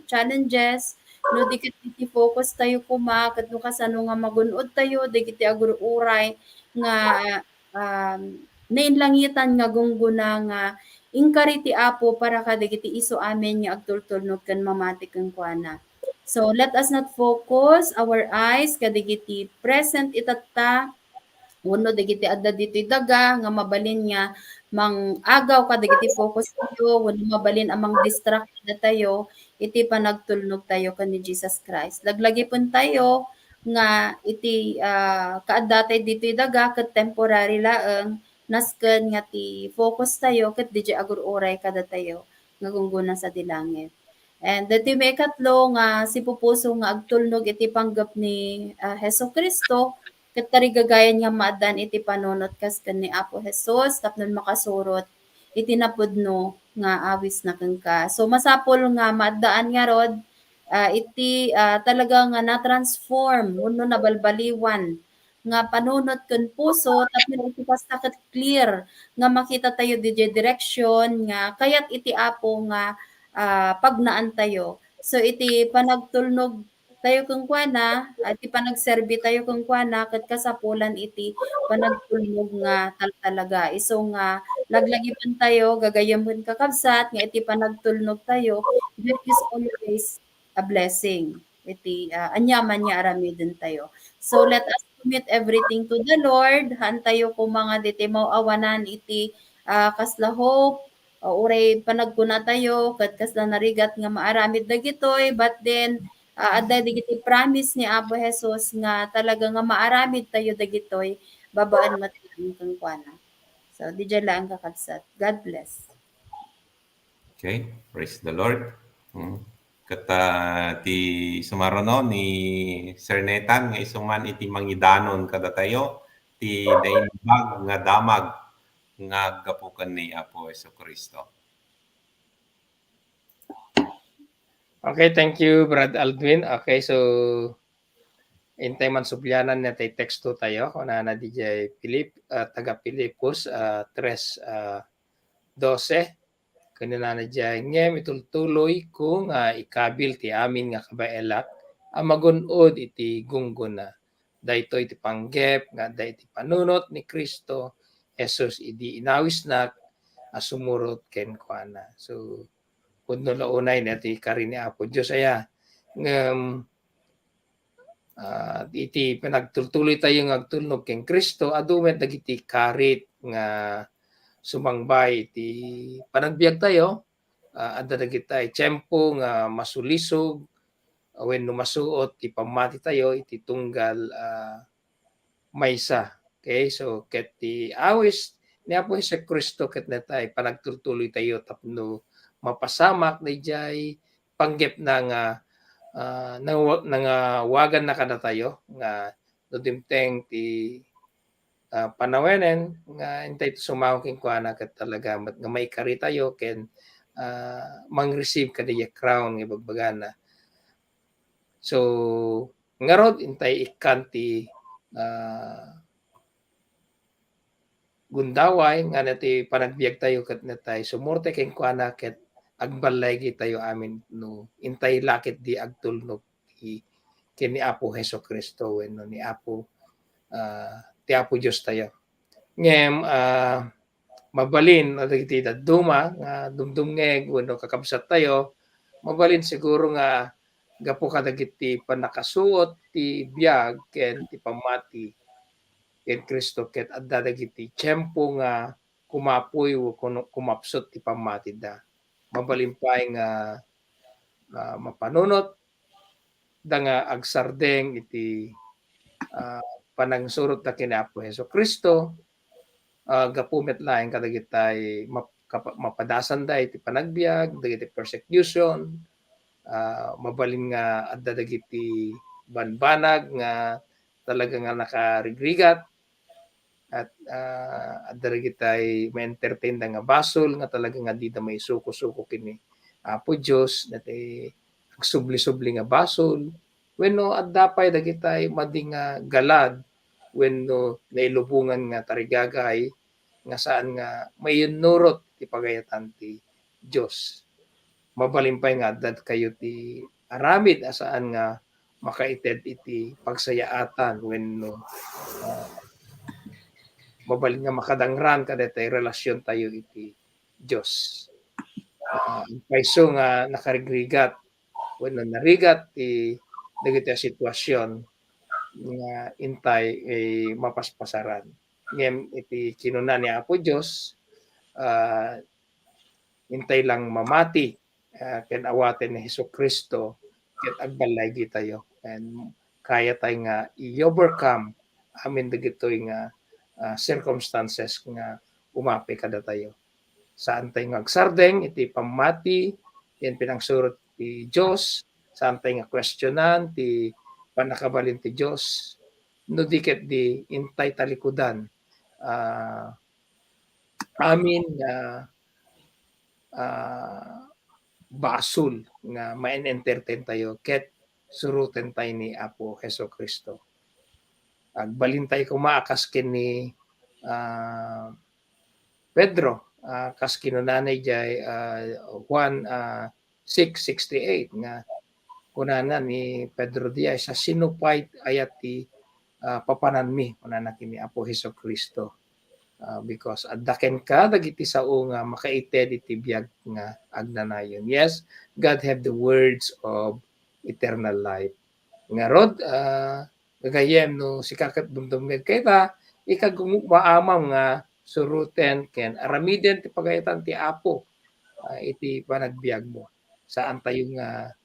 challenges, no di ket iti focus tayo koma ket no kasano nga magun-od tayo dagiti agur-uray nga, um, nainlangitan nga gunggona nga inkari ti Apo para kadagiti isu amin nga agtultulnog ken mamati kenkuana. So, let us not focus our eyes kadagiti present itatta wenno dagiti adda ditoy daga nga mabalin nga mang-agaw kadagiti focus tayo wenno mabalin a mang-distract kadatayo iti panagtulnog tayo ken ni Jesus Christ. Laglagipen tayo nga iti, ah, kaadda tayo ditoy daga ket temporary laeng, nasken nga ti focus tayo ket diay agur-uray kadatayo nga gunggona sadi langit. And daytoy maikatlo nga sipupuso nga agtulnog iti panggep ni, ah, Jesu-Cristo, ket tarigagayan nga maaddaan iti panunot kas ken ni Apo Jesus tapno makasurot iti napudno nga awisna kenka. So, masapul nga maaddaan ngarud, ah, iti, ah, talaga nga na-transform wenno nabalbaliwan nga panunot ken puso tapno iti kasta ket clear nga makita tayo diay direksyon nga kayat iti Apo nga, ah, pagnaan tayo. So, iti panagtulnog tayo kenkuana, ah, iti panagserbi tayo kenkuana, ket kasapulan iti panagtulnog nga taltalaga. Isu nga laglagipen tayo, gagayyem ken kakabsat, nga iti panagtulnog tayo, there is always a blessing iti, ah, aniaman nga aramiden tayo. So, let us commit everything to the Lord. Haan tayo koma nga ditoy maawanan iti, ah, kasla hope, ah, uray panagkuna tayo, ket kasla narigat nga maaramid dagitoy, but then, ah, adda dagiti promise ni Apo Jesus nga talaga nga maaramid tayo dagitoy babaen met laeng kenkuana. So, diay laeng kakabsat. God bless. Okay, praise the Lord. Hmm. Ket, ah, ti sumaruno ni Sir Nathan nga isu man iti mangidanon kadatayo ti naimbag nga damag nga aggapu ken ni Apo Jesu-Cristo. Okay, thank you, Brad Aldwin. Okay, so intay man sublianan nga ti teksto tayo, kunana diay Filip-, ah, taga Filipos, ah, tres, ah, dose. Kunana diay, ngem itultuloyko nga ikabil ti amin nga kabaelak a magun-od iti gunggona. Daytoy ti panggep nga adda iti panunot ni Cristo Jesus idi inawisnak a sumurot kenkuana. So, pudno la unay nga ti kari ni Apo Dios aya. Ngem, ah, iti panagtultuloy tayo nga agtulnog ken Cristo, adu met dagiti karit nga sumangbay iti panagbiag tayo. Ah, adda dagiti tiempo nga masulisog, ah, wenno masuot ti pammati tayo iti tunggal, ah, maysa. Okay, so ket ti awis ni Apo Jesu-Cristo ket natay panagtultuloy tayo tapno mapasamak daydiay panggepna nga, ah, nang-, nangawaganna kadatayo nga no dimteng ti, ah, panawenen nga intay ti sumango kenkuana ket talaga met nga maikari tayo ken, ah, mang-receive kadi a crown nga ibagbagana. So, ngarud intay ikkan ti, ah, gundaway nga nati panagbiag tayo ket natay sumurte kenkuana ket agballaygi tayo amin no intay lakit di agtulnog ti ken ni Apo Jesu-Cristo wenno ni Apo, ah, ti Apo Dios tayo. Ngem, ah, mabalin dagiti dadduma nga dumdumngeg wenno kakabsat tayo, mabalin siguro nga gapu kadagiti pannakasuot ti biag ken ti pammati ken Cristo ket adda dagiti tiempo nga kumapuy wenno kumapsut ti pammatida. Mabalin pay nga, ah, mapanunot da nga agsardeng iti, ah, panangsurotda ken ni Apo Jesu-Cristo, ah, gapu met laeng kadagitay map-, kapa-, mapadasanda iti panagbiag, dagiti persecution, ah, mabalin nga adda dagiti banbanag nga talaga nga nakarigrigat, at, ah, adda dagitay ma-entertainda nga basol nga talaga nga dida maisuko-suko ken ni Apo Dios, dagiti agsubli-subli nga basol, wenno adda pay dagitay madi nga galad wenno nailubongan nga tarigagay nga saan nga mainnurot ti pagayatan ti Dios. Mabalin pay nga adda kayo ti aramid a saan nga makaited iti pagsayaatan wenno, ah, mabalin nga makadangran kadaytay relasion tayo iti Dios. Ah, payso nga nakarigrigat wenno narigat ti dagiti a sitwasion nga intay, eh, mapaspasaran. Ngem iti kinuna ni Apo Dios, ah, intay lang mamati, ah, ken awaten ni Jesu-Cristo ket agballaygi tayo. And kaya tayo nga i-overcome amin dagitoy nga, ah, circumstances nga umapay kadatayo. Saan tayo nga agsardeng iti pammati ken pinangsurot ti Dios. Saan tayo nga questionan ti pannakabalin ti Dios. No di ket di intay talikudan, ah, amin nga, ah, basol nga ma-entertain tayo ket suroten tayo ni Apo Jesu-Cristo. Agbalin tayo koma a kas ken ni, ah, Pedro, ah, kas kinunana idiay, ah, Juan, ah, six sixty-eight nga kunana ni Pedro diay, sa sino pay aya ti, ah, papananmi, kunana ken ni Apo Jesu-Cristo. Ah, because adda kenka dagiti sao nga makaited iti biag nga agnanayon. Yes, God have the words of eternal life. Ngarud, ah, gagayyem no sika ket dumdumngegka ita, ikagumaamam nga suroten ken aramiden ti pagayatan ti Apo, ah, iti panagbiagmo. Saan tayo nga,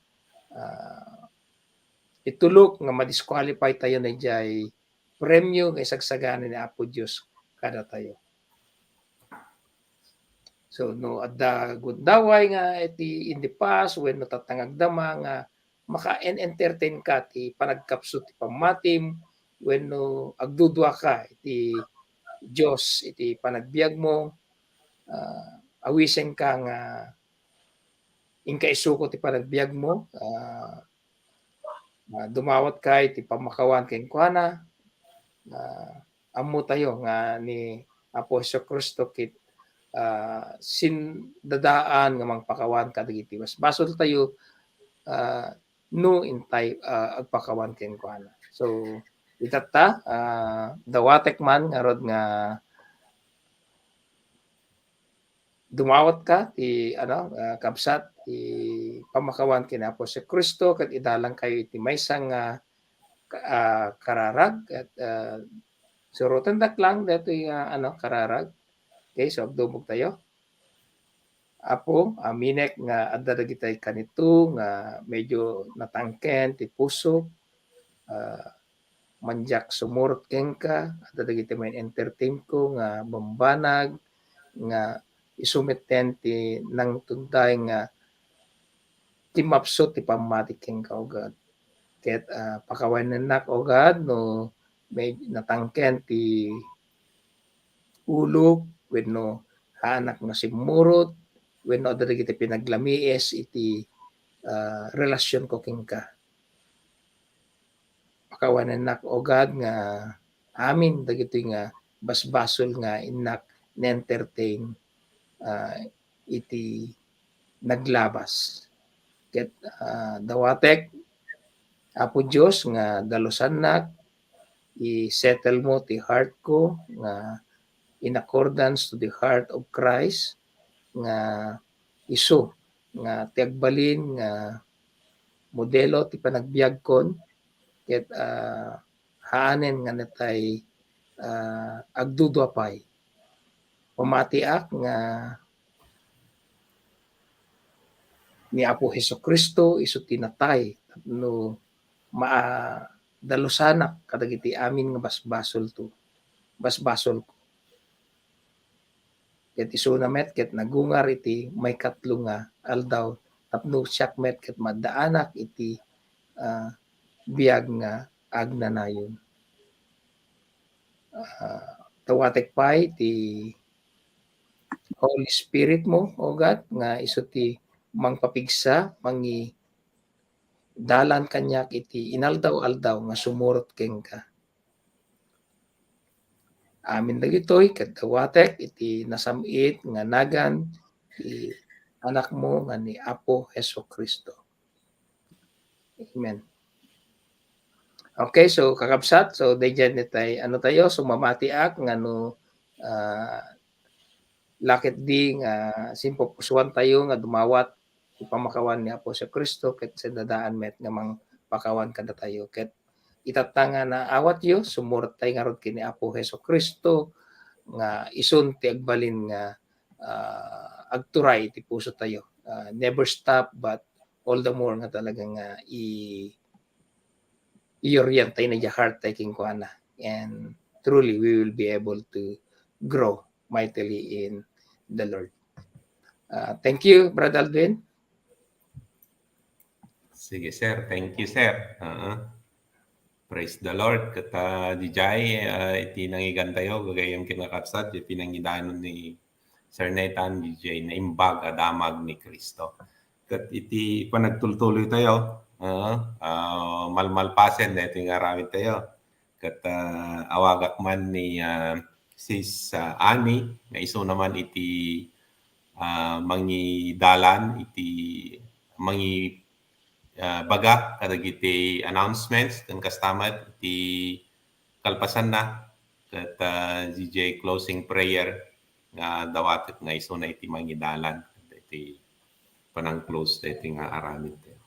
ah, itulok nga ma-disqualify tayo na idiay premio nga isagsagana ni Apo Dios kadatayo. So, no adda gundaway nga iti in the past wenno tatta nga agdama nga maka-en-, entertain ka ti panagkapsut ti pammatim wenno agduduaka iti Dios iti panagbiagmo, ah, awisenka nga inka isuko ti panagbiagmo, ah, ah, dumawatkayo ti pammakawan kenkuana. Ah, ammo tayo nga ni Apo Jesu-Cristo ket, ah, sindadaan nga mangpakawan kadagiti basbasol tayo, ah, no intay, ah, agpakawan kenkuana. So, itatta, ah, dawatek man ngarud nga dumawatka ti, ano, ah, kabsat, ti pammakawan ken Apo Jesu-Cristo ket idalangkayo iti maysa nga, ah, kararag ket, ah, surotendak lang daytoy nga, ano, kararag. Okay, so agdumog tayo. Apo, aminek nga adda dagitay kanito nga medyo natangken ti pusok, ah, mandiak sumurot kenka, adda dagiti main-entertainko nga bambanag, nga isu metten ti nangtunday nga timmapsut ti pammati kenka, O God. Ket, ah, pakawanennak, O God, no may natangken ti ulok wenno haanak nga simmurot wenno adda dagiti pinaglamiis iti, ah, relasionko kenka. Pakawanennak, O God, nga amin dagitoy nga basbasol nga innak na-entertain, ah, iti naglabas. Ket, ah, dawatek, Apo Dios, nga dalusannak, i-settle mo ti heart ko nga in accordance to the heart of Christ, nga isu nga ti agbalin nga modelo ti panagbiagkon, ket, ah, haanen nga natay, ah, agdudua pay. Pamatiak nga ni Apo Jesu-Cristo isu ti natay tapno maadalusanak kadagiti amin nga basbasolto, basbasolko. Ket isuna met ket nagungar iti maikatlo nga aldaw tapno siak met ket maddaanak iti, ah, biag nga agnanayon. Ah, dawatek pay ti Holy Spirit mo, O God, nga isu ti mangpapigsa, mangidalan kaniak iti inaldaw-aldaw nga sumurot kenka. Amin dagitoy ket dawatek iti nasam-it nga nagan ti Anakmo nga ni Apo Jesu-Cristo. Amen. Okay, so kakabsat, so daydiay ni tay, ano tayo, so mamatiak nga no, ah, laketdi nga simpupusuan tayo nga dumawat ti pamakawan ni Apo Jesu-Cristo ket saan daan met nga mangpakawan kadatayo. Ket itatta nga naawatyo, sumurot tay ngarud ken ni Apo Jesu-Cristo nga isun ti agbalin nga, ah, agturay iti puso tayo. Ah, never stop, but all the more nga talaga nga i-, i-orient tayo na heart tayo kenkuana. And truly, we will be able to grow mightily in the Lord. Ah, thank you, Brother Aldwin. Sige, sir. Thank you, sir. Ah, praise the Lord. Ket, ah, dijay, ah, iti nangigan tayo, gagayyem ken kakabsat, iti nangidanon ni Sir Nathan, dijay naimbag a damag ni Cristo. Ket iti panagtultuloy tayo, ah, ah, malmalpasen daytoy nga aramid tayo. Ket, ah, awagak man ni, ah, Sis, ah, Annie, nga isuna man iti, ah, mangidalan, iti mangi-, ah, baga kadagiti announcements, ken kasta met iti kalpasanna, ket, ah, dijay closing prayer nga dawatek nga isuna iti mangidalan, iti panang-close daytoy nga aramid tayo.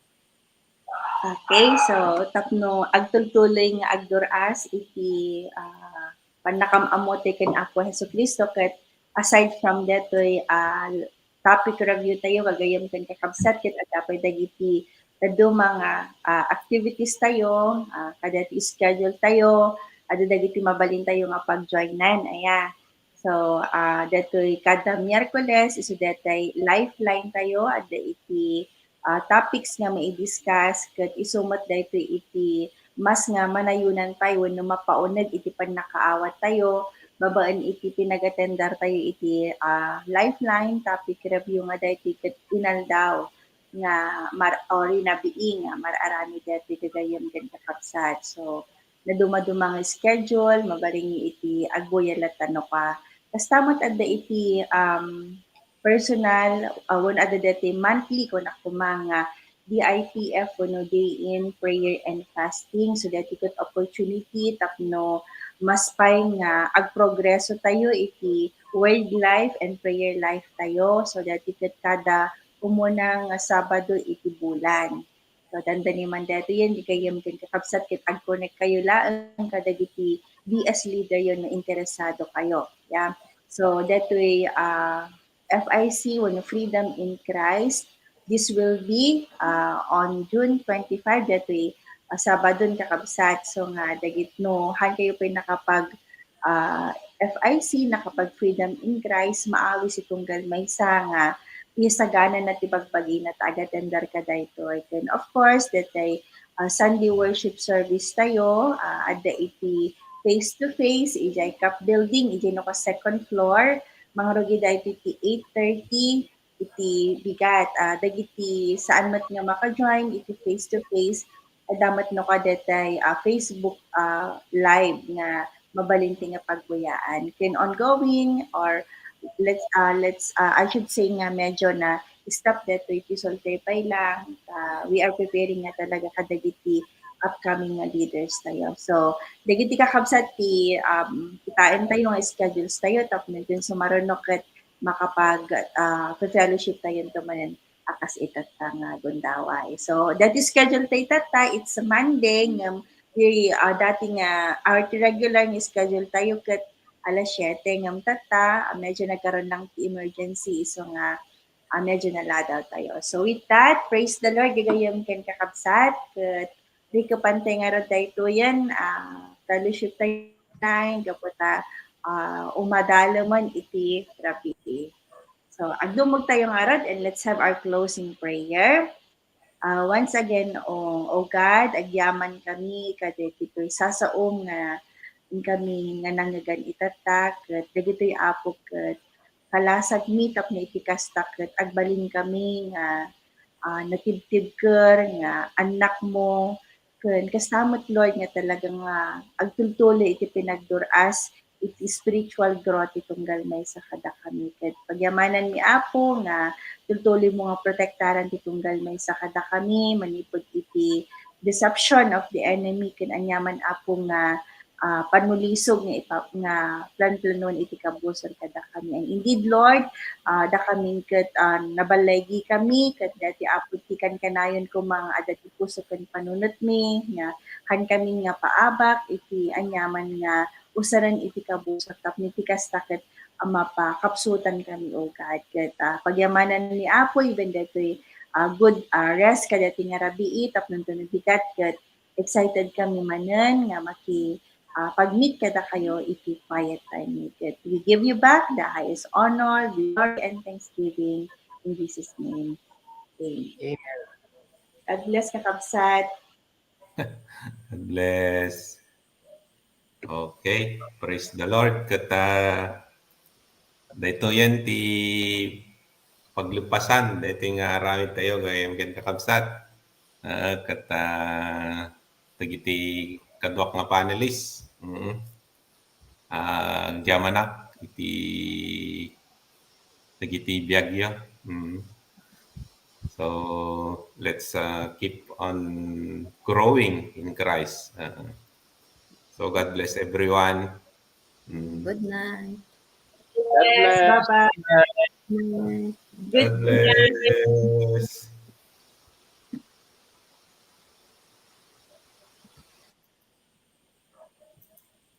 Okay, so tapno agtultuloy nga agdur-as iti, ah, pannakam-ammo tayo ken Apo Jesu-Cristo, ket aside from detoy, ah, topic review tayo, gagayyem ken kakabsat, ket adda pay dagiti dadduma nga, ah, activities tayo, ah, kada ti schedule tayo, adda dagiti mabalin tayo nga pagjoinan, aya. So, ah, detoy kada Miyerkules, isu detay lifeline tayo, adda iti, ah, topics nga maidiscuss, ket isu met daytoy iti mas nga manayonan pay wenno mapauneg iti pannakaawat tayo, babaen iti pinagatendar tayo iti, ah, lifeline topic review nga daytoy ket inaldaw nga mar-, o rinabii nga mar-aramid daytoy gagayyem ken kakabsat. So, nadumaduma nga schedule, mabalin iti agbuyalat tano ka. Kasta met adda iti, um, personal, ah, wenno adda daytoy monthly, kunak koma nga D I P F wenno day in prayer and fasting. So, daytoy ket opportunity tapno mas pay nga agprogreso tayo iti word life and prayer life tayo. So, daytoy ket kada umuna nga Sabado iti bulan. So, dandani man daytoyen, gagayyem ken kakabsat, ket ag-connect kayo laeng kadagiti D S leader yo no interesado kayo. Yeah. So, daytoy, ah, F I C wenno Freedom in Christ. This will be, ah, on June twenty-five, daytoy, ah, Sabado, kakabsat. So nga, dagit no, han kayo pay nakapag, ah, F I C, nakapag Freedom in Christ, maawis itunggal maysa nga pisagana na ti bagbagina ta agatendar ka daytoy. Then, of course, daytoy, ah, Sunday worship service tayo, ah, adda iti face-to-face, ijay CAP building, ijay no ka second floor, mangrugi daytoy ti eight thirty, iti bigat. Ah, dagiti saan met nga maka-join iti face-to-face, adda met no ka daytoy, ah, Facebook, ah, live nga mabalin ti nga pagbuyaan. Ken ongoing or let's, ah, let's, ah, I should say nga medyo na-stop daytoy ti Sultay Pay lang. Ah, we are preparing nga talaga kadagiti upcoming nga leaders tayo. So, dagiti kakabsat ti, um, kitaentayo nga schedules tayo tapno ken sumaruno ket makapag, ah, fellowship tayo manen a kas itatta nga gundaway. So, daytoy schedule tayo itatta, it's a Monday, ngem, di, ah, daytoy nga, our regular nga schedule tayo ket alas siete, ngem tatta, ah, medyo nagkaroon lang ti emergency, so nga, ah, medyo naladaw tayo. So, with that, praise the Lord, gagayyem ken kakabsat, ket di kapan tayo nga rod daytoyen, ah, fellowship tayo, gapu ta, ah, umadalemen iti rabii. So, agdumog tayo nga rod and let's have our closing prayer. Ah, once again, O, O God, agyaman kami kadagiti sasaom nga inkami nga nangngegan itatta, ket dagitoy Apo ket kalasagmi tapno iti kasta ket agbalin kami nga, ah, natibtibker nga annakmo, ken kasta met, Lord, nga talaga nga agtultuloy iti pinagdur-as iti spiritual growth ti tunggal maysa kadakami. Ket pagyamananmi, Apo, nga tultuloymo nga protektaran ti tunggal maysa kadakami manipud iti deception of the enemy, ken aniaman, Apo, nga, ah, pannulisog nga ipa-, nga planplanuan iti kabusor kadakami. And indeed, Lord, ah, dakamin ket, ah, naballigikami, ket daytoy, Apo, ti kankanayon koma nga adda ti puso ken panunotmi, nga kankami nga paabak iti aniaman nga usaren iti kabusor tapno iti kasta ket a mapakapsutan kami, O God. Ket, ah, pagyamanan ni Apo, even daytoy, ah, good, ah, rest kadaytoy nga rabii, tapno no bigat ket excited kami manen nga maki, ah, pagmeet kadakayo iti quiet time. Ket we give you back the highest honor, glory, and thanksgiving in Jesus' name. Amen. Amen. God bless, kakabsat. God bless. Okay, praise the Lord. Ket, ah, daytoyen ti paglepasan, daytoy nga aramid tayo, gayyem ken kakabsat. Ah, ket, ah, dagiti kaduak nga panelist. Mm. Ah, agyamanak iti, dagiti biagyo. Mm. So, let's, uh, keep on growing in Christ. Uh, so, God bless everyone. Mm. Good night. God bless. Bye-bye. Good night. God bless.